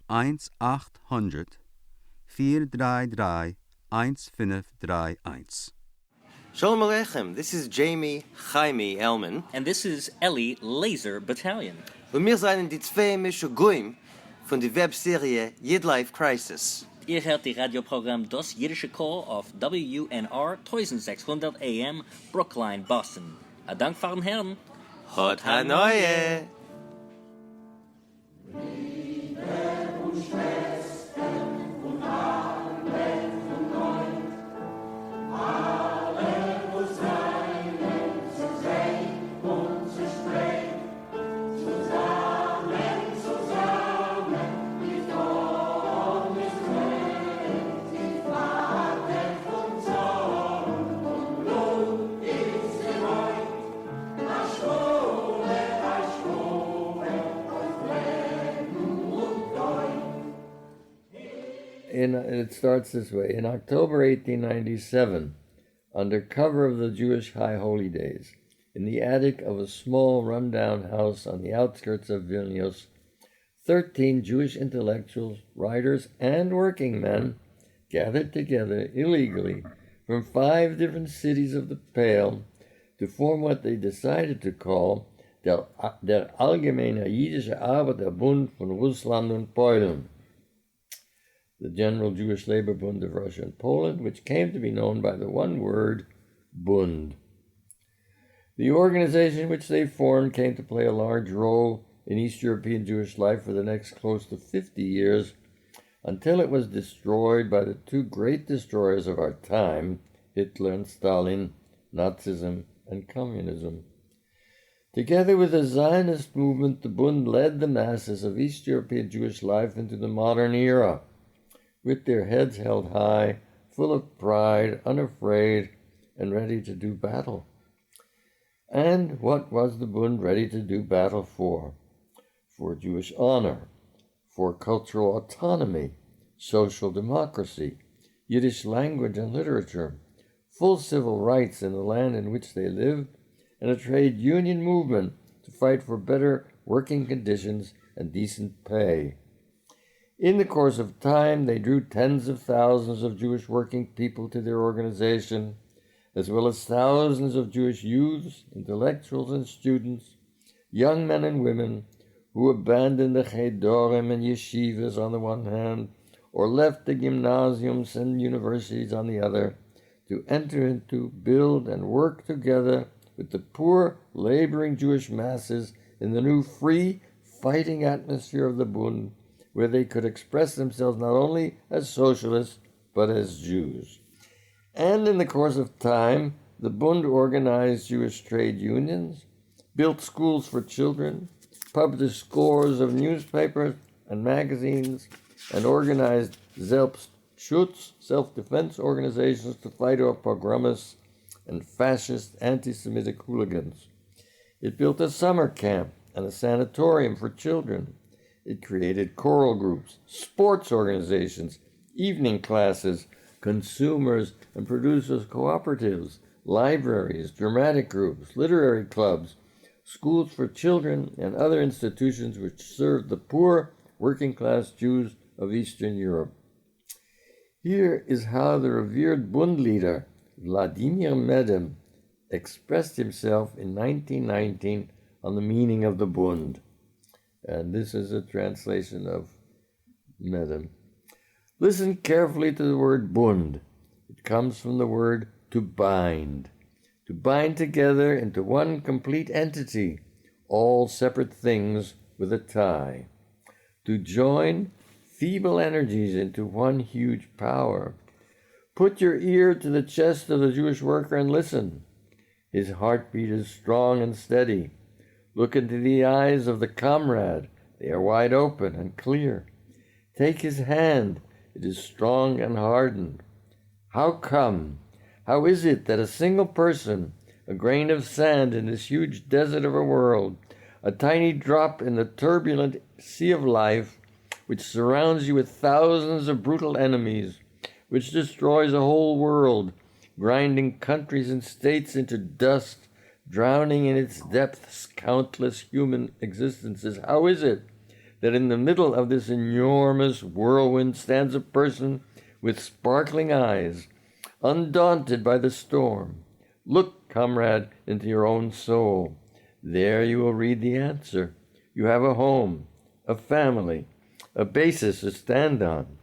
1 800 433 1531. Shalom Aleichem. This is Jamie Jaime Elman. And this is Ellie Laser Battalion. און מיר זענען די צוויי משוגעים פון די וועב־סעריע YidLife Crisis. איר הערט די ראדיא־פראגראם דאס אידישע קול אויף WUNR 1600 AM, Brookline, Boston. א דאנק פארן הערן. האט הנאה! It starts this way. In October 1897, under cover of the Jewish High Holy Days, in the attic of a small rundown house on the outskirts of Vilnius, 13 Jewish intellectuals, writers, and working men gathered together illegally from five different cities of the Pale to form what they decided to call דער, דער אַלגעמיינער ייִדישער אַרבעטער־בונד פֿון רוסלאַנד און פּוילן, the General Jewish Labor Bund of Russia and Poland, which came to be known by the one word, Bund. The organization which they formed came to play a large role in East European Jewish life for the next close to 50 years until it was destroyed by the two great destroyers of our time, Hitler and Stalin, Nazism and Communism. Together with the Zionist movement, the Bund led the masses of East European Jewish life into the modern era, with their heads held high, full of pride, unafraid, and ready to do battle. And what was the Bund ready to do battle for? For Jewish honor, for cultural autonomy, social democracy, Yiddish language and literature, full civil rights in the land in which they lived, and a trade union movement to fight for better working conditions and decent pay. In the course of time, they drew tens of thousands of Jewish working people to their organization, as well as thousands of Jewish youths, intellectuals, and students, young men and women, who abandoned the chedorim and yeshivas on the one hand, or left the gymnasiums and universities on the other, to enter into, build, and work together with the poor, laboring Jewish masses in the new free, fighting atmosphere of the Bund, where they could express themselves not only as socialists, but as Jews. And in the course of time, the Bund organized Jewish trade unions, built schools for children, published scores of newspapers and magazines, and organized Selbstschutz, self-defense organizations to fight off pogromists and fascist anti-Semitic hooligans. It built a summer camp and a sanatorium for children. It created choral groups, sports organizations, evening classes, consumers and producers cooperatives, libraries, dramatic groups, literary clubs, schools for children, and other institutions which served the poor working class Jews of Eastern Europe. Here is how the revered Bund leader, Vladimir Medem, expressed himself in 1919 on the meaning of the Bund. And this is a translation of Medem. Listen carefully to the word Bund. It comes from the word to bind. To bind together into one complete entity, all separate things with a tie. To join feeble energies into one huge power. Put your ear to the chest of the Jewish worker and listen. His heartbeat is strong and steady. Look into the eyes of the comrade. They are wide open and clear. Take his hand. It is strong and hardened. How come? How is it that a single person, a grain of sand in this huge desert of a world, a tiny drop in the turbulent sea of life, which surrounds you with thousands of brutal enemies, which destroys a whole world, grinding countries and states into dust, drowning in its depths countless human existences. How is it that in the middle of this enormous whirlwind stands a person with sparkling eyes, undaunted by the storm? Look, comrade, into your own soul. There you will read the answer. You have a home, a family, a basis to stand on.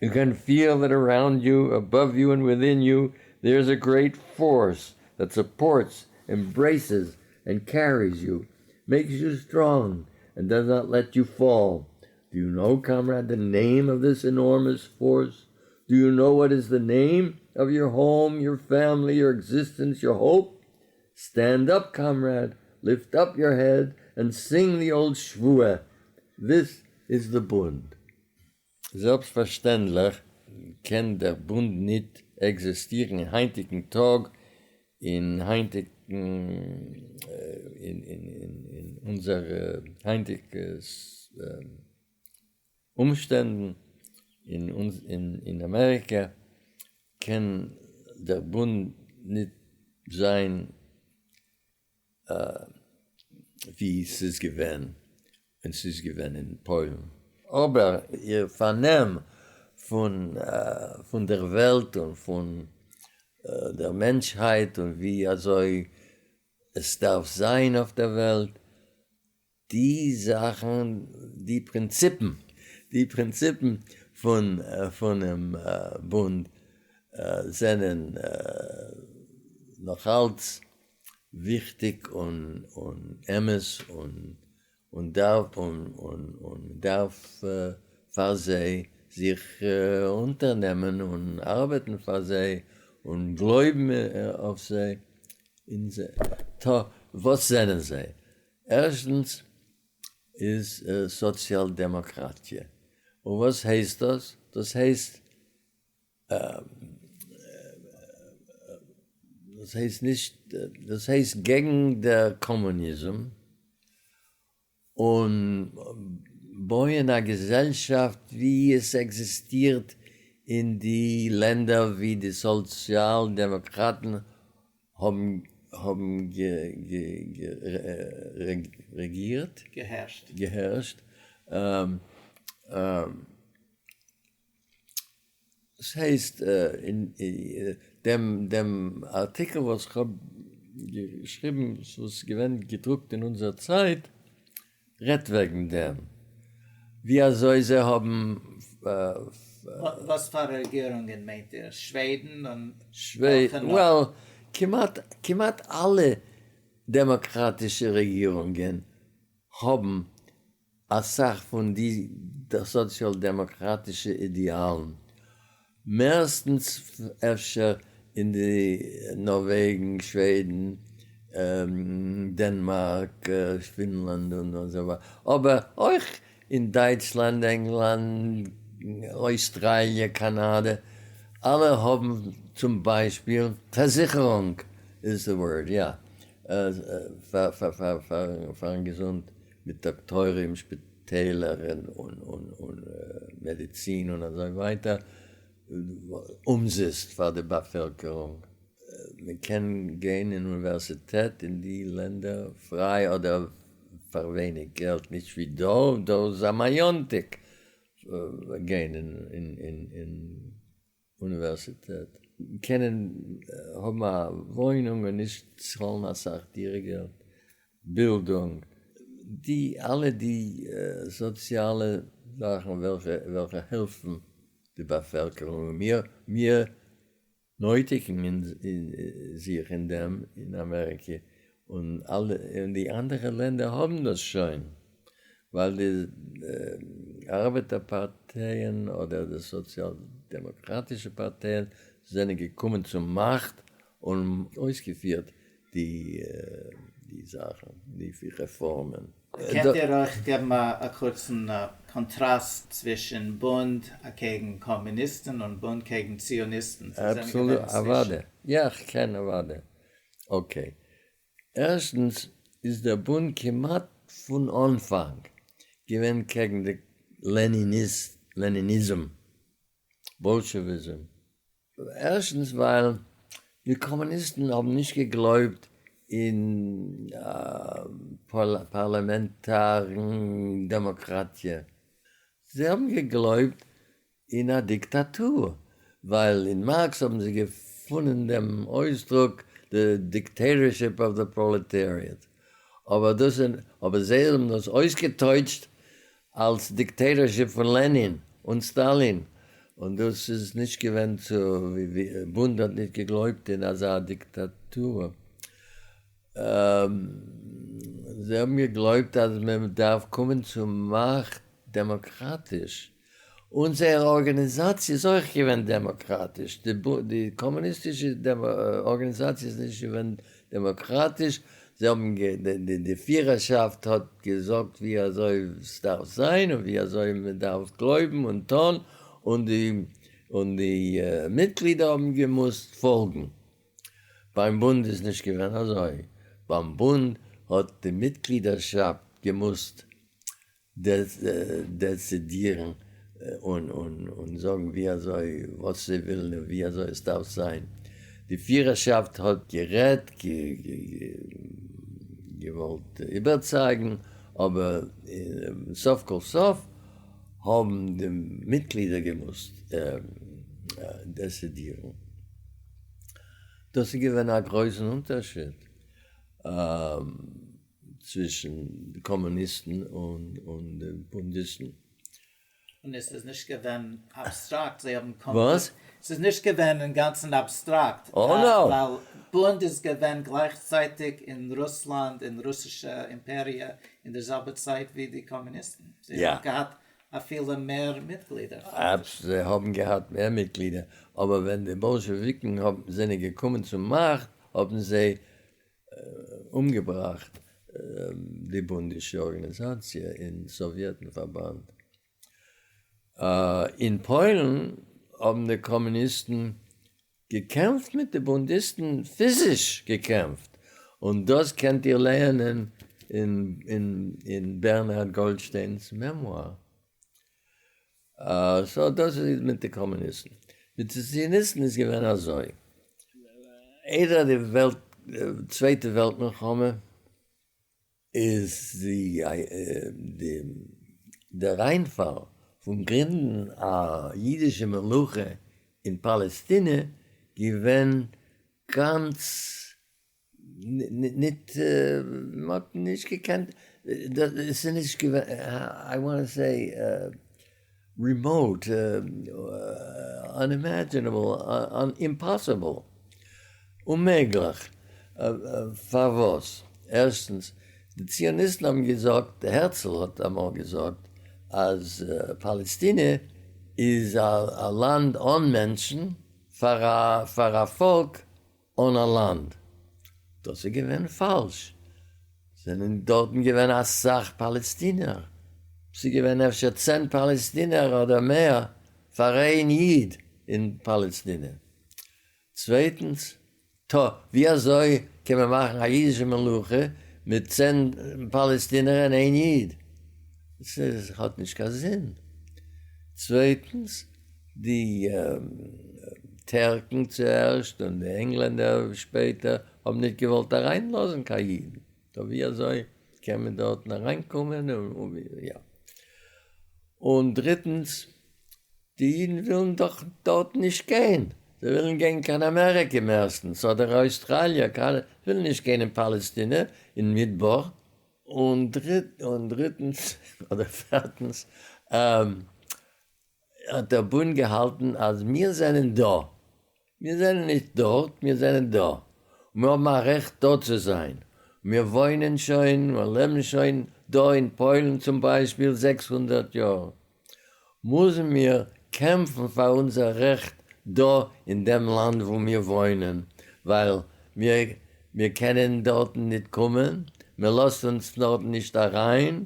You can feel that around you, above you, and within you, there's a great force that supports, embraces, and carries you, makes you strong, and does not let you fall. Do you know, comrade, the name of this enormous force? Do you know what is the name of your home, your family, your existence, your hope? Stand up, comrade, lift up your head, and sing the old Shvuah. This is the Bund. זעלבסטפֿאַרשטענדלעך קען דער בונד ניט עקזיסטירן אין הײַנטיקן טאָג, אין הײַנטיקן, אין, אין, אין, אין אונדזערע הײַנטיקע אומשטענדן אין, אונדז, אין, אין אַמעריקע קען דער בונד ניט זײַן, אה, ווי ס'איז געווען, און ס'איז געווען אין פּוילן. אָבער איר פֿאַרנעם פֿון, אה, פֿון דער וועלט און פֿון דער מענטשהייט און ווי אזוי עס דארף זיין אויף דער וועלט, די זאכן, די פרינציפן, די פרינציפן פון פונעם בונד זענען נאך אלץ וויכטיג און אמת און און דארף און און און דארף פאר זיי זיך אונטערנעמען און ארבעטן פאר זיי און גלויבן אויף זיי אין זיי. טא וואס זענען זיי? ערשטנס איז סאציאל דעמאקראטיע. און וואס הייסט דאס? דאס הייסט דאס הייסט נישט, דאס הייסט געגן דער קאמוניזם און בויען א געזעלשאפט ווי עס עקזיסטירט אין די לענדער ווי די סאציאל דעמאקראטן האבן האבן רעגירט, געהערשט. געהערשט. דאס הייסט אין דעם דעם ארטיקל וואס כ'האב געשריבן וואס איז געווען געדרוקט אין אונזער צייט רעדט וועגן דעם ווי אזוי זיי האבן. וואס פאר רעגירונגען מיינט איר? שוועדן און וועלכע נאך? Well, כמעט כמעט אלע דעמאקראטישע רעגירונגען האבן אסאך פון די סאציאל דעמאקראטישע אידעאלן, מערסטנס אפשר אין די נארוועגן, שוועדן, דענמארק, פינלאנד און אזוי ווייטער, אבער אויך אין דייטשלאנד, ענגלאנד, אויסטראליע, קאנאדע, אלע האבן צום ביישפיל פארזיכערונג איז די ווארד, יא, פארן געזונט. מיט דאקטוירים, שפיטעלער און מעדיצין און אזוי ווייטער, אומזיסט פאר די באפעלקערונג. מען קען גיין אין אוניווערסיטעט אין די לענדער פריי אדער פאר ווייניג געלט, נישט ווי דא, דא איז א מאיאנטיק גיין אין אוניווערסיטעט, קענען האבן א וואוינונג און נישט צאלן אסאך דירה געלט, בילדונג, די אלע די סאציאלע זאכן וועלכע וועלכע העלפן די באפעלקערונג, און מיר מיר נויטיגן זיך אין דעם אין אמעריקע, און אלע און די אנדערע לענדער האבן דאס שוין, ווייל די ארבעטער פארטייען אדער די סאציאל דעמאקראטישע פארטייען זענען געקומען צום מאכט און אויסגעפירט די די זאכן, די רעפארמען. קענט איר אויך געבן א קורצן קאנטראסט צווישן בונד אקעגן קאמוניסטן און בונד קעגן ציוניסטן? אבסאלוט, אוודאי. יא, כ'קען אוודאי. Okay. ערשטנס איז דער בונד כמעט פון אנפאנג געווען קעגן די לעניניסט, לעניניזם, באלשעוויזם. ערשטנס ווייל די קאמוניסטן האבן נישט געגלויבט אין פארלאמענטארן דעמאקראטיע. זיי האבן געגלויבט אין א דיקטאטור, ווייל אין מארקס האבן זיי געפונען דעם אויסדרוק the dictatorship of the proletariat, אבער דאס אבער זיי האבן דאס אויסגעטויטשט אלס dictatorship פון לענין און סטאלין, און דאס איז נישט געווען צו בונד האט נישט געגלויבט אין אזא דיקטאטור, זיי האבן געגלויבט אז מען דארף קומען צום מאכט דעמאקראטיש. און זייער ארגאניזאציע איז אויך געווען דעמאקראטיש, די קאמוניסטישע ארגאניזאציע איז נישט געווען דעמאקראטיש, זיי האבן די פירערשאפט האט געזאגט ווי אזוי ס'דארף זיין און ווי אזוי מ'דארף גלויבן און טון, און די און די מיטגלידער האבן געמוזט פאלגן. ביים בונד איז נישט געווען אזוי, ביים בונד האט די מיטגלידערשאפט געמוזט דעצידירן און זאגן ווי אזוי וואס זיי ווילן און ווי אזוי עס דארף זיין. די פירערשאפט האט גערעדט, געוואלט איבערצייגן, אבער סוף כל סוף האבן די מיטגלידער געמוזט דעצידירן. דאס איז געווען א גרויסן אונטערשיד צווישן די קאמוניסטן און די בונדיסטן. און עס איז נישט געווען אבסטראקט, זיי האבן וואס? עס איז נישט געווען אינגאנצן אבסטראקט, ווייל בונד איז געווען גלייכצייטיג אין רוסלאנד, אין רוסישע אימפעריע, אין דער זעלבער צייט ווי די קאמוניסטן. זיי האבן געהאט אפילו מער מיטגלידער. זיי האבן געהאט מער מיטגלידער, אבער ווען די באלשעוויקן האבן זענען געקומען צום מאכט האבן זיי אומגעבראכט די בונדישע ארגאניזאציע אין סאוויעטן פארבאנד. אין פוילן האבן די קאמוניסטן געקעמפט מיט די בונדיסטן, פיזיש געקעמפט, און דאס קענט איר לייענען אין בערנהארד גאלדשטיינ'ס מעמואר. So דאס איז מיט די קאמוניסטן. מיט די ציוניסטן איז געווען אזוי, איידער די וועלט צווייטע וועלט מלחמה איז די די דער איינפאל פון גרינדן א אידישע מלוכה אין פאלעסטינע געווען גאנץ ניט מ'האט נישט געקענט עס איז נישט געווען I want to say remote unimaginable impossible אוממעגליך פארוואס? ערשטנס די ציוניסטן האבן געזאגט הערצל האט אמאל געזאגט אז פאלעסטינע איז א לאנד אן מענטשן פאר א פאלק אן א לאנד. דאס איז געווען פאלש. זענען דארטן געווען אסאך פאלעסטינער. ס'איז געווען אפשר צען פאלעסטינער אדער מער פאר איין איד אין פאלעסטינע. צווייטנס, טא ווי אזוי קען מען מאכן א אידישע מלוכה מיט צען פאלעסטינער און איין איד? ס'האט נישט קיין זין. צווייטנס, די טערקן צוערשט און די ענגלענדער שפעטער האבן נישט געוואלט אריינלאזן קיין אידן, טא ווי אזוי קען מען דארטן אריינקומען און יא. און דריטנס, די אידן ווילן דאך דארט נישט גיין, זיי ווילן גיין קיין אמעריקע מערסטנס אדער אויסטראליע, קיינער וויל נישט גיין אין פאלעסטינע אין מדבר, און דריטנס אדער פערטנס, האט דער בונד געהאלטן אז מיר זענען דא, מיר זענען נישט דארט, מיר זענען דא, און מיר האבן א רעכט דא צו זיין, מיר וואוינען שוין, מיר לעבן שוין דא אין פוילן צום ביישפיל 600 יאר, מוזן מיר קעמפן פאר אונזער רעכט דא אין דעם לאנד וואו מיר וואוינען, ווייל מיר מיר קענען דארטן ניט קומען, מען לאזט אונז דארטן נישט אריין,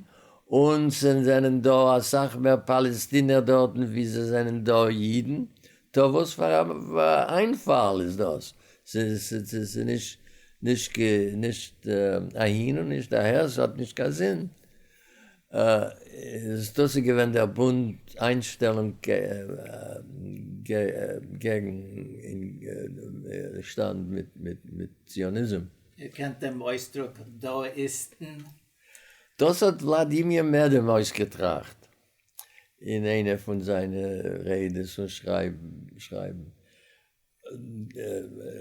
און ס'זענען דא אסאך מער פאלעסטינער דארטן ווי ס'זענען דא אידן, טא וואס פאר א איינפאל איז דאס? ס'איז נישט נישט נישט אהין און נישט אהער, ס'האט נישט קיין זין. איז דאס איז געווען דער בונד איינשטעלונג געגן שטאנד מיט ציוניזם. איר קענט דעם אויסדרוק דאאיסטן? דאס האט וולאדימיר מעדעם אויסגעטראכט אין איינע פון זיינע רעדעס און שרייבן.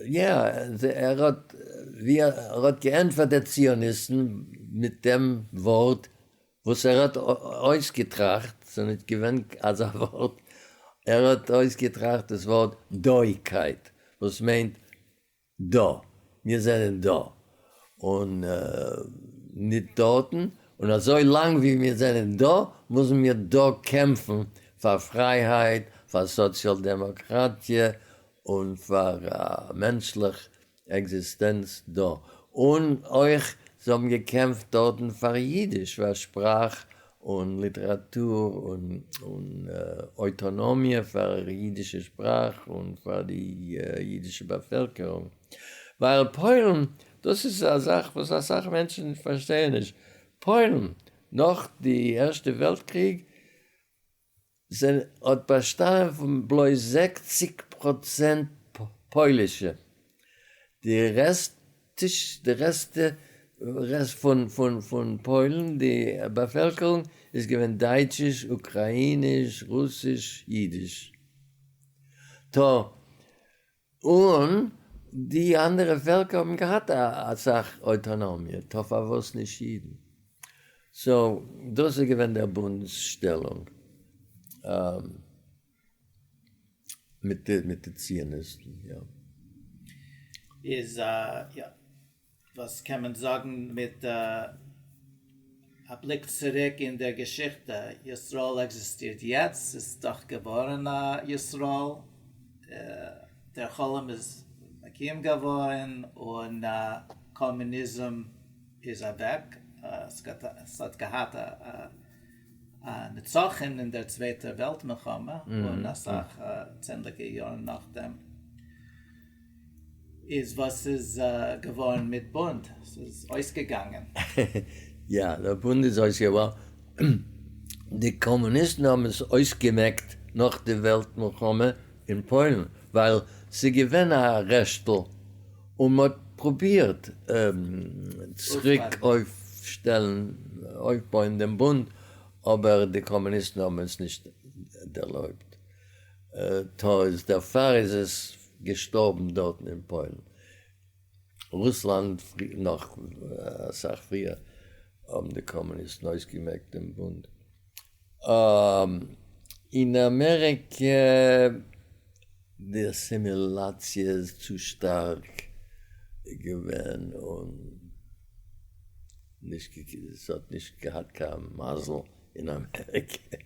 יא, ער האט ווי ער האט געענטפערט די ציוניסטן מיט דעם ווארט וואס ער האט אויסגעטראכט, ס'איז נישט געווען אזא ווארט, ער האט אויסגעטראכט דאס ווארט דאאיקייט, וואס מיינט דא, מיר זענען דא, און ניט דארטן, און אזוי לאנג ווי מיר זענען דא, מוזן מיר דא קעמפן פאר פרייהייט, פאר סאציאל דעמאקראטיע, און פאר א מענטשליך עקזיסטענץ דא. און אויך זיי האבן געקעמפט דארטן פאר אידיש, פאר שפראך און ליטעראטור און אויטאנאמיע פאר אידישע שפראך און פאר די אידישע באפעלקערונג, ווייל פוילן, דאס איז א זאך וואס אסאך מענטשן פארשטייען נישט, פוילן נאך די ערשטע וועלט קריג האט באשטאנען פון בלויז 60% פוילישע, די רעסט די רעסטע רעסט פון פון פון פוילן די באפעלקערונג איז געווען דייטשיש אוקראיניש רוסיש אידיש טא און. די אנדערע פעלקער האבן געהאט אסאך אויטאנאמיע, טא פארוואס נישט אידן? סאו דאס איז געווען דער בונד'ס שטעלונג מיט די ציוניסטן, יא. איז יא, וואס קען מען זאגן מיט א בליק צוריק אין דער געשיכטע, ישראל עקזיסטירט יעצט, ס'איז דאך געווארן א ישראל, דער חלום איז מקוים געווארן און קאמוניזם איז אוועק, ס'האט געהאט א נצחון אין דער צווייטער וועלט מלחמה און אסאך צענדליגע יארן נאכדעם. איז וואס איז געווארן מיט בונד? ס'איז אויסגעגאנגען? יא, דער בונד איז אויסגעגאנגען ווייל די קאמוניסטן האבן עס אויסגעמעקט נאך די וועלט מלחמה אין פוילן, ווייל ס'איז געווען א רעשטל און מ'האט פרובירט צוריק אויפשטעלן, אויפבויען דעם בונד, אבער די קאמוניסטן האבן עס נישט דערלויבט. טא איז דערפאר איז עס געשטארבן דארטן אין פוילן. רוסלאנד נאך אסאך פריער האבן די קאמוניסטן אויסגעמעקט דעם בונד. אין אמעריקע די אסימילאציע איז צו שטארק געווען און ס'האט נישט געהאט קיין מזל אין אמעריקע.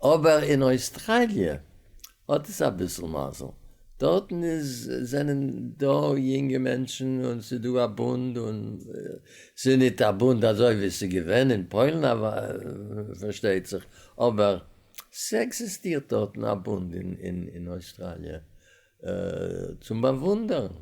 אבער אין אויסטראליע האט עס אביסל מזל, דארטן איז זענען דא יונגע מענטשן און ס'איז דא א בונד און ס'איז ניט א בונד אזוי ווי ס'איז געווען אין פוילן פארשטייט זיך, אבער ס'עקזיסטירט דארטן א בונד אין אויסטראליע צום באוואונדערן.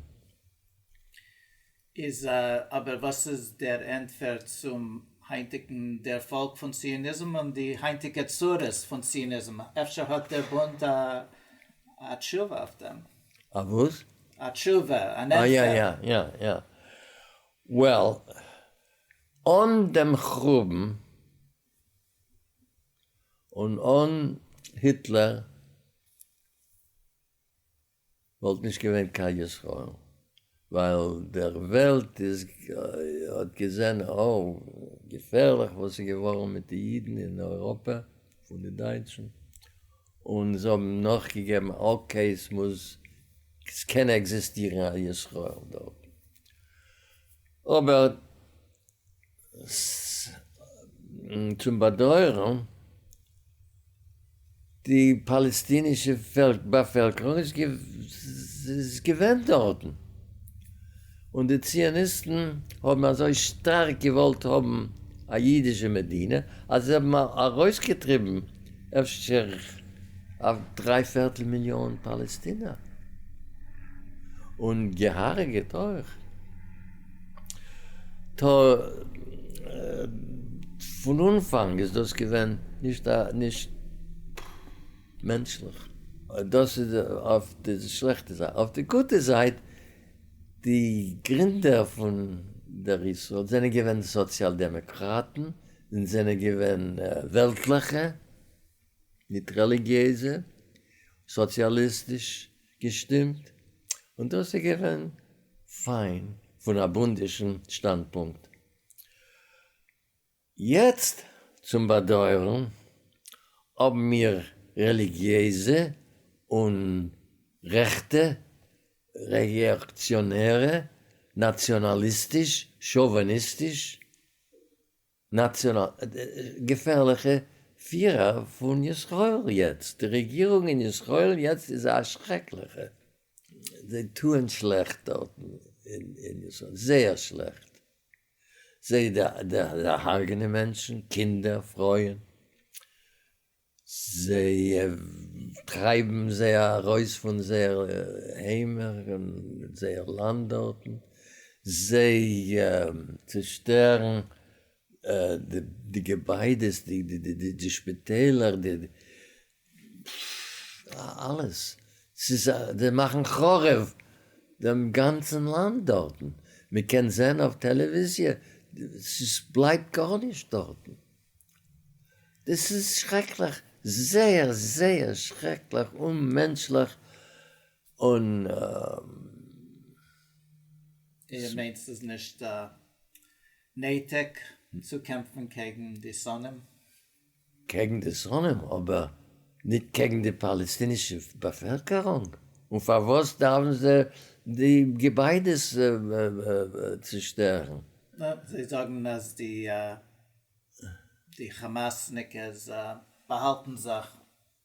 איז אבער וואס איז דער ענטפער צום היינטיגן דערפאלג פון ציוניזם און די היינטיגע צרות פון ציוניזם? אפשר האט דער בונד א תשובה אויף דעם? א וואס? א תשובה, אן ענטפער. אה יא יא יא יא. וועל, אן דעם חורבן און אן היטלער וואלט נישט געווען קיין ישראל, ווייל דער וועלט איז האט געזען אוי געפערליך וואס איז געווארן מיט די אידן אין אייראפע פון די דייטשן, און זיי האבן נאכגעגעבן אקעי עס מוז עס קען עקזיסטירן א ישראל דארט, אבער צום באדויערן, די פאלעסטינישע באפעלקערונג איז געווען דארטן, און די ציוניסטן האבן אזוי שטארק געוואלט האבן א אידישע מדינה, אז זיי האבן ארויסגעטריבן אפשר א דריי פערטל מיליאן פאלעסטינער, און געהארגעט אויך. טא פון אנפאנג איז דאס געווען נישט א נישט מענטשליך. דאס איז אויף די שלעכטע זייט. אויף די גוטע זייט, די גרינדער פון דער ישראל זענען געווען סאציאל דעמאקראטן און זענען געווען וועלטליכע, ניט רעליגיעזע, סאציאליסטיש געשטימט, און דאס איז געווען פיין פון א בונדישן שטאנדפונקט. יעצט צום באדויערן האבן מיר רעליגיעזע און רעכטע, רעאקציאנערע, נאציאנאליסטיש, שאוויניסטיש, נאציאנאל געפערליכע פירער פון ישראל יעצט, די רעגירונג אין ישראל יעצט איז א שרעקליכע, זיי טוען שלעכט דארטן אין ישראל, זייער שלעכט, זיי הרג'נען מענטשן, קינדער, פרויען, זיי טרייבן זיי ארויס פון זייער היימער און זייער לאנד דארטן, זיי צושטערן די געביידעס, די שפיטעלער, די אלעס, ס'איז זיי מאכן חרוב דעם גאנצן לאנד דארטן, מען קען זען אויף טעלעוויזיע, ס'בלייבט גארנישט דארטן. דאס איז שרעקליך, זייער זייער שרעקליך, אוממענטשליך, און. איר מיינט ס'איז נישט נויטיג צו קעמפן קעגן די שונאים? קעגן די שונאים, אבער ניט קעגן די פאלעסטינישע באפעלקערונג. און פארוואס דארפן זיי די געביידעס צושטערן? זיי זאגן אז די די כאמאסניקעס באהאלטן זיך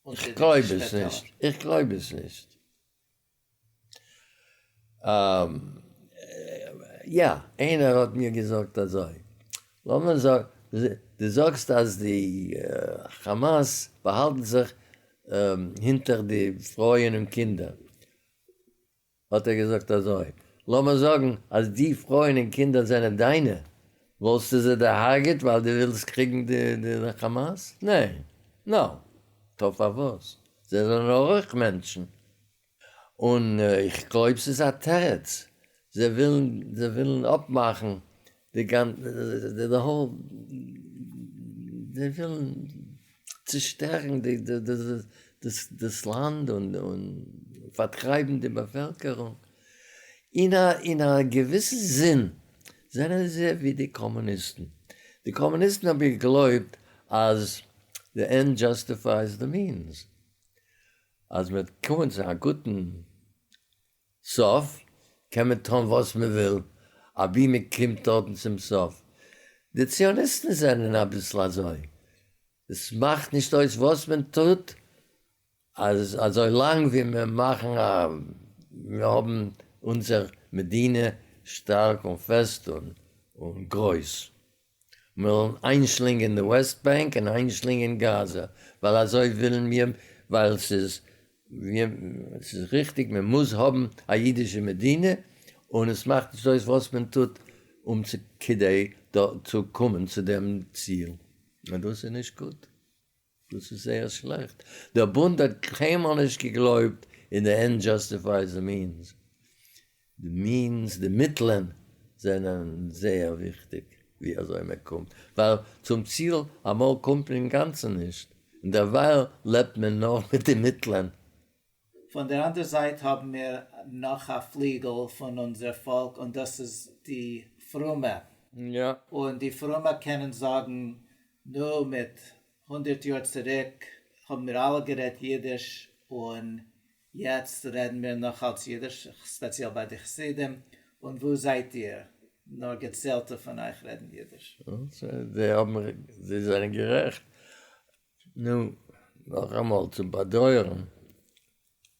אונטער די שפיטעלער. איך גלויב עס נישט, איך גלויב עס נישט. יא, איינער האט מיר געזאגט אזוי, לאמיר זאגן, דו זאגסט אז די כאמאס באהאלטן זיך הינטער די פרויען און קינדער, האט ער געזאגט אזוי, לאמיר זאגן אז די פרויען און קינדער זענען דיינע, וואלסטו זיי דערהארגעט ווייל דו ווילסט קריגן די כאמאס? ניין! נא! טא פארוואס? זיי זענען אויך מענטשן. און איך גלויב ס'איז א תירוץ, זיי ווילן זיי ווילן אפמאכן די גאנצע די האול זיי ווילן צושטערן די דאס לאנד און און פארטרייבן די באפעלקערונג, אין א אין א געוויסן זין זענען זיי ווי די קאמוניסטן, די קאמוניסטן האבן געגלויבט אז די ענד דזשאסטיפייס די מינס. אז מען וועט קומען צו א גוטן סוף קען מען טון וואס מען וויל אבי מען קומט דארטן צום סוף. די ציוניסטן זענען אביסל אזוי, עס מאכט נישט אויס וואס מען טוט, אז אזוי לאנג ווי מיר מאכן א, מיר האבן אונזער מדינה שטארק און פעסט און גרויס. מיר וועלן איינשלינגען די וועסט בענק און איינשלינגען גאזא, ווייל אזוי ווילן מיר, ווייל ס'איז ס'איז ריכטיג, מען מוז האבן א אידישע מדינה, און עס מאכט נישט אויס וואס מען טוט אום צו כדי צו קומען צו דעם ציל, און דאס איז נישט גוט. דאס איז זייער שלעכט. דער בונד האט קיינמאל נישט געגלויבט אין די ענד דזשאסטיפייס די מינס. די מינס, די מיטלען זענען זייער וויכטיג ווי אזוי מען קומט, ווייל צום ציל אמאל קומט מען אינגאנצן נישט, און דערווייל לעבט מען נאר מיט די מיטלען. פון דער אנדער זייט האבן מיר נאך א פליגל פון אונזער פאלק און דאס איז די פרומע. און די פרומע קענען זאגן, נו, מיט הונדערט יאר צוריק האבן מיר אלע גערעדט אידיש און יעצט רעדן מיר נאך אלץ אידיש, ספעציעל ביי די חסידים, און וואו זייט איר? נאר געציילטע פון אייך רעדן אידיש. זיי האבן, זיי זענען גערעכט. נו, נאכאמאל צום באדויערן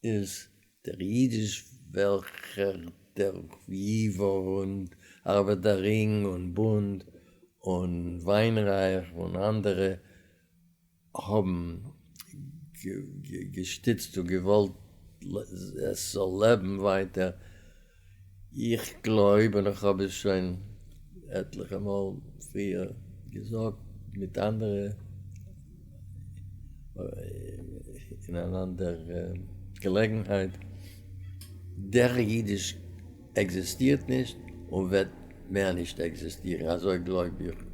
איז דער אידיש וועלכער דער ייווא און ארבעטער רינג און בונד און וויינרייך און אנדערע האבן געשטיצט און געוואלט עס זאל לעבן ווייטער, איך גלויב און איך האב עס שוין עטליכע מאל פריער געזאגט מיט אנדערע אין אן אנדער געלעגנהייט, דער אידיש עקזיסטירט נישט און וועט מער נישט עקזיסטירן, אזוי גלויב איך.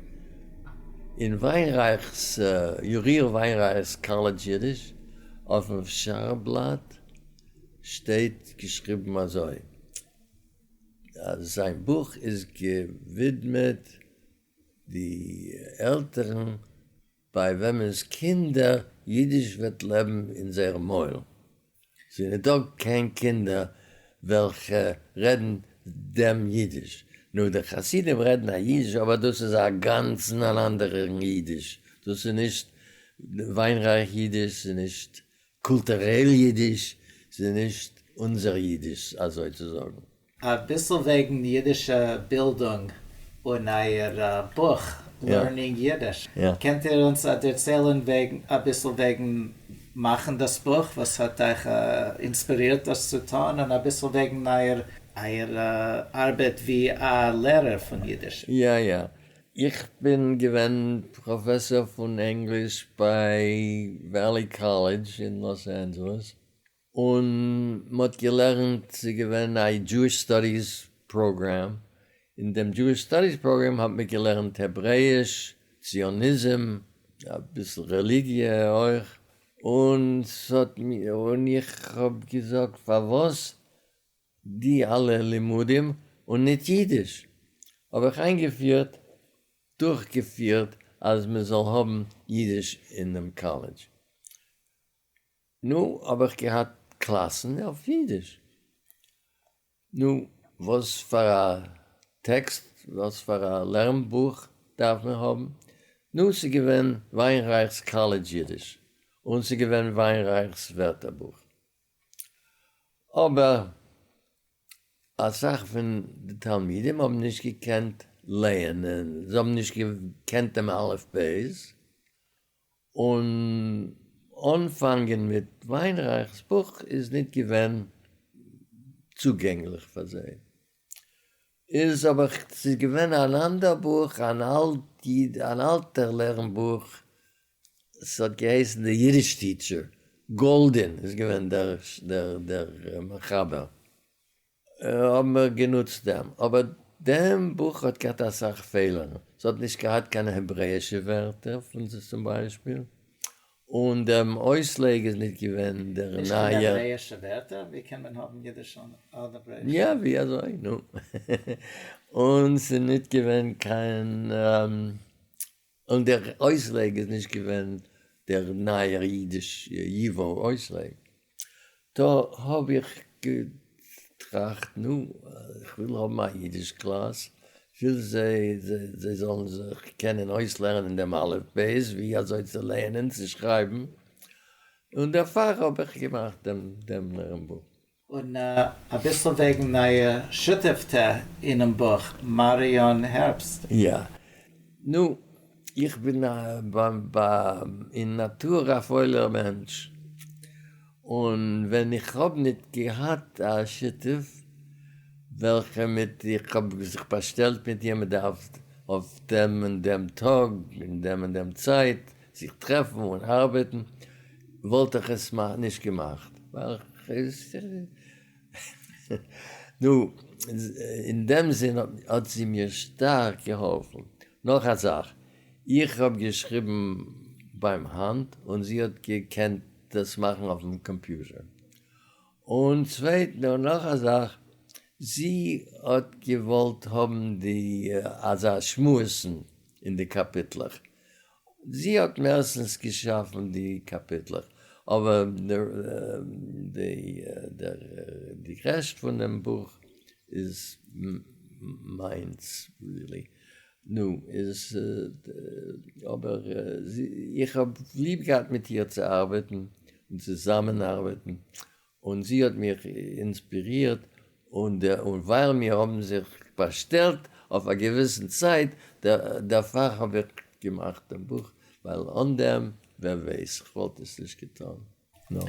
אין וויינרייך'ס, יוריאל וויינרייך'ס קאלעדזש אידיש, אויפן שער בלאט שטייט געשריבן אזוי, אז זיין בוך איז געווידמעט די עלטערן ביי וועמענס קינדער אידיש וועט לעבן אין זייער מויל. ס'איז ניטא קיין קינדער וועלכע רעדן דעם אידיש. נו, די חסידים רעדן א אידיש, אבער דאס איז א גאנצן אן אנדערערן אידיש. דאס איז נישט וויינרייך אידיש, ס'איז נישט קולטורעל אידיש, ס'איז נישט אונזער אידיש אזוי צו זאגן. אביסל וועגן אידישע בילדונג און אייער בוך Learning Yiddish. קענט איר אונז דערציילן אביסל וועגן מאכן דאס בוך, וואס האט אייך אינספירירט דאס צו טון, און אביסל וועגן אייער ארבעט ווי א לערער פון אידיש? יא יא. איך בין געווען פראפעסאר פון ענגליש ביי וואלי קאלעדזש אין לאס אנדזשעלעס, און מ'האט געלערנט, ס'איז געווען א דזשואיש סטאדיס פראגראם, אין דעם דזשואיש סטאדיס פראגראם האט מען געלערנט העברעאיש, ציוניזם, אביסל רעליגיע אויך, און ס'האט מיר, און איך האב געזאגט פארוואס די אלע לימודים. און ניט ייִדיש. האָב איך אײַנגעפֿירט, דורכגעפֿירט, אַז מע זאָל האָבן ייִדיש אין דעם קאָלעדזש. נו, האָב איך געהאַט קלאַסן אויף ייִדיש. נו, וואָס פֿאַר אַ טעקסט, וואָס פֿאַר אַ לערנבוך דאַרף מען האָבן? נו, ס'איז געווען ווײַנרײַכס קאָלעדזש ייִדיש און ס'איז געווען ווײַנרײַכס ווערטערבוך. אבער אסאך פון די תלמידים האבן נישט געקענט לייענען, זיי האבן נישט געקענט דעם אלף בית, און אנפאנגען מיט וויינרייך'ס בוך איז ניט געווען צוגענגליך פאר זיי. איז אבער ס'איז געווען אן אנדער בוך, אן אלט אן אלטער לערנבוך, ס'האט געהייסן די Yiddish Teacher, גאלדין איז געווען דער דער מחבר, האבן מיר גענוצט דעם, אבער דעם בוך האט געהאט אסאך פעלערן, ס'האט נישט געהאט קיין העברעאישע ווערטער פון צום ביישפיל, און דעם אויסלייג איז ניט געווען דער נישט קיין נייער. העברעאישע ווערטער? ווי קען מען האבן אידיש אן העברעאיש? יא, ווי אזוי? נו. און ס'איז ניט געווען קיין, און דער אויסלייג איז נישט געווען דער נייער אידיש ייוואו אויסלייג. טא האב איך געטראכט, נו, איך וויל האבן א אידיש קלאס, כ'וויל זיי זיי זאלן זיך קענען אויסלערנען דעם אלף בית, ווי אזוי צו לייענען, צו שרייבן, און דערפאר האב איך געמאכט דעם דעם לערנבוך. און אביסל וועגן אייער שותפ'טע אינעם בוך, מאריאן הערבסט. יא. נו, איך בין אין נאטור א פוילער מענטש, און ווען איך האב ניט געהאט א שותף וועלכע מיט איך האב זיך באשטעלט מיט איר מען דארף אויף דעם און דעם טאג אין דעם און דעם צייט זיך טרעפן און ארבעטן, וואלט איך עס נישט געמאכט, ווייל נו, אין דעם זין האט זי מיר שטארק געהאלפן. נאך א זאך, איך האב געשריבן ביים האנט און זי האט געקענט דאס מאכן אויפן קאמפיוטער. און צווייטנס, און נאך א זאך, זי האט געוואלט האבן די אזא שמועסן אין די קאפיטלעך. זי האט מערסטנס געשאפן די קאפיטלעך, אבער די רעשט פון דעם בוך איז מיינס really. נו, איז אבער איך האב ליב געהאט מיט איר צו ארבעטן און צוזאמען ארבעטן, און זי האט מיך אינספירירט, און ווייל מיר האבן זיך באשטעלט אויף א געוויסן צייט, דערפאר האב איך געמאכט דעם בוך, ווייל אן דעם, ווער ווייס, כ'וואלט עס נישט געטאן. נו.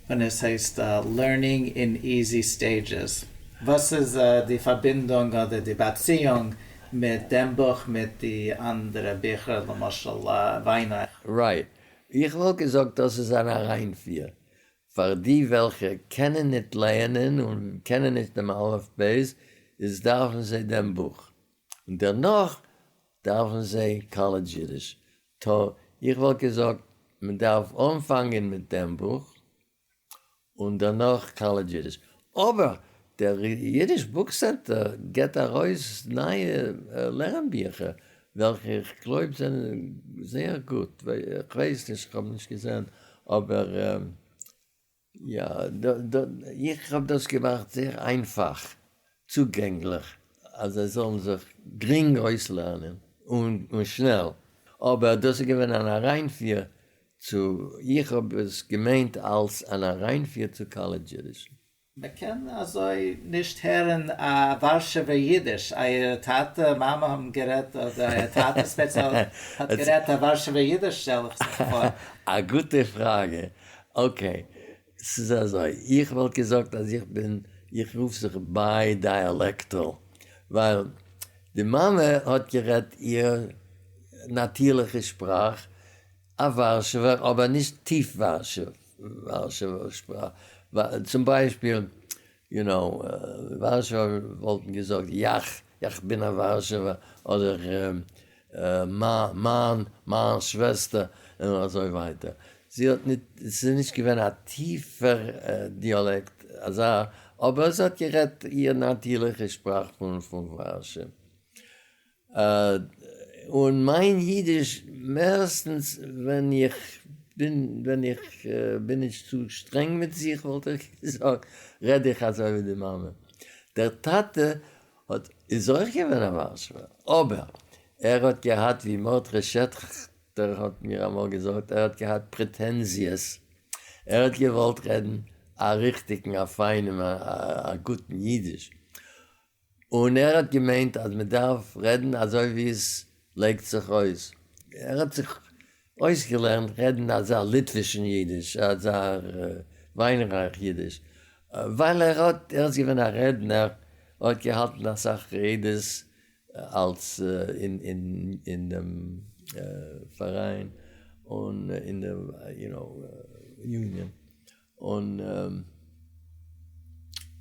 און עס הייסט Learning in Easy Stages. וואס איז די פארבינדונג אדער די באציאונג מיט דעם בוך מיט די אנדערע ביכער למשל וויינרייך? Right. איך וואלט געזאגט דאס איז אן אריינפיר פאר די וועלכע קענען ניט לייענען און קענען ניט דעם אלף בית, איז דארפן זיי דעם בוך, און דערנאך דארפן זיי קאלעדזש אידיש. טא, איך וואלט געזאגט מען דארף אנפאנגען מיט דעם בוך, און דערנאך קאלעדזש אידיש. אבער דער Yiddish Book Center גיבט ארויס נייע לערנביכער וועלכע איך גלויב זענען זייער גוט, כ'ווייס נישט, כ'האב נישט געזען, אבער יא, איך האב דאס געמאכט זייער איינפאך, צוגענגליך, אז זיי זאלן זיך גרינג אויסלערנען און שנעל, אבער דאס איז געווען אן אריינפיר צו, איך האב עס געמיינט אלס אן אריינפיר צו קאלעדזש אידיש. מען קען אזוי נישט הערן א ווארשעווער אידיש, אייער טאטע מאמע האבן גערעדט אדער אייער טאטע ספעציעל האט גערעדט א ווארשעווער אידיש שטעל איך זיך פאר. א גוטע פראגע, okay, ס'איז אזוי, איך וואלט געזאגט אז איך בין, איך רוף זיך bidialectal, ווייל די מאמע האט גערעדט איר נאטירליכע שפראך, א ווארשעווער, אבער נישט טיף ווארשעווער שפראך, צום ביישפיל, you know, ווארשעווער וואלטן געזאגט יאך, יאך בין א ווארשעווער, אדער מיין, מיין שוועסטער, און אזוי ווייטער. זי האט ניט, ס'איז נישט געווען א טיפער דיאלעקט אזא. אבער זי האט גערעדט איר נאטירליכע שפראך פון פון ווארשע. און מיין אידיש מערסטנס ווען איך בין ווען איך בין נישט צו שטרענג מיט זיך וואלט איך געזאגט רעד איך אזוי ווי די מאמע. דער טאטע האט איז אויך געווען א ווארשעווער אבער ער האט געהאט ווי מרדכי שעכטער האט מיר אמאל געזאגט ער האט געהאט פרעטענזיעס ער האט געוואלט רעדן א ריכטיגן א פיינעם א גוטן אידיש און ער האט געמיינט אז מען דארף רעדן אזוי ווי עס לייגט זיך אויס, ער האט זיך אויסגעלערנט רעדן אזא ליטווישן אידיש, אזא וויינרייך אידיש, ווייל ער האט, ער איז געווען א רעדנער, ער האט געהאלטן אסאך רעדעס אלס אין דעם פאראיין און אין דעם יו נאו יוניאן. און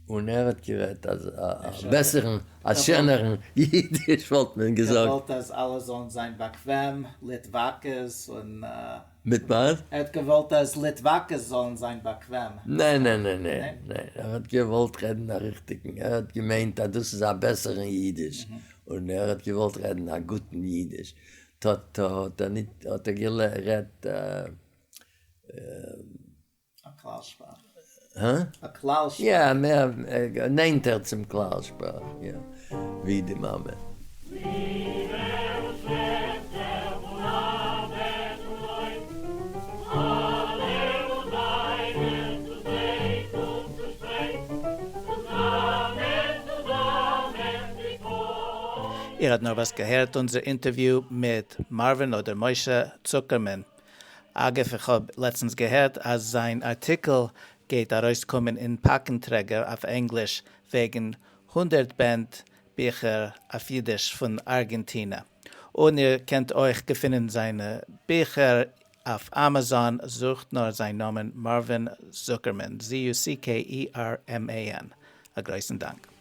און ער האט גערעדט אז א בעסערן א שענערן אידיש וואלט מען געזאגט. געוואלט אז אלע זאלן זיין באקוועם, ליטוואקעס און. מיט וואס? ער האט געוואלט אז ליטוואקעס זאלן זיין באקוועם. ניין ניין ניין ניין ניין, ער האט געוואלט רעדן א ריכטיגן, ער האט געמיינט אז דאס איז א בעסערן אידיש, און ער האט געוואלט רעדן א גוטן אידיש, האט ער ניט האט ער גערעדט. א כלל שפראך. הא? א כלל שפראך. יא, מער נענטער צום כלל שפראך, יא, ווי די מאמע. איר האט נארוואס געהערט אונזער אינטערוויו מיט מארווין אדער משה צוקערמאן. אגב איך האב לעצטנס געהערט אז זיין ארטיקל גייט ארויסקומען אין פאקנטרעגער אויף ענגליש וועגן הונדרעט בענד ביכער אויף אידיש פון ארגענטינע. און איר קענט אויך געפינען זיינע ביכער אויף אמאזאן, זוכט נאר זיין נאמען מארווין זוקערמאן, ZUCKERMAN. א גרויסן דאנק.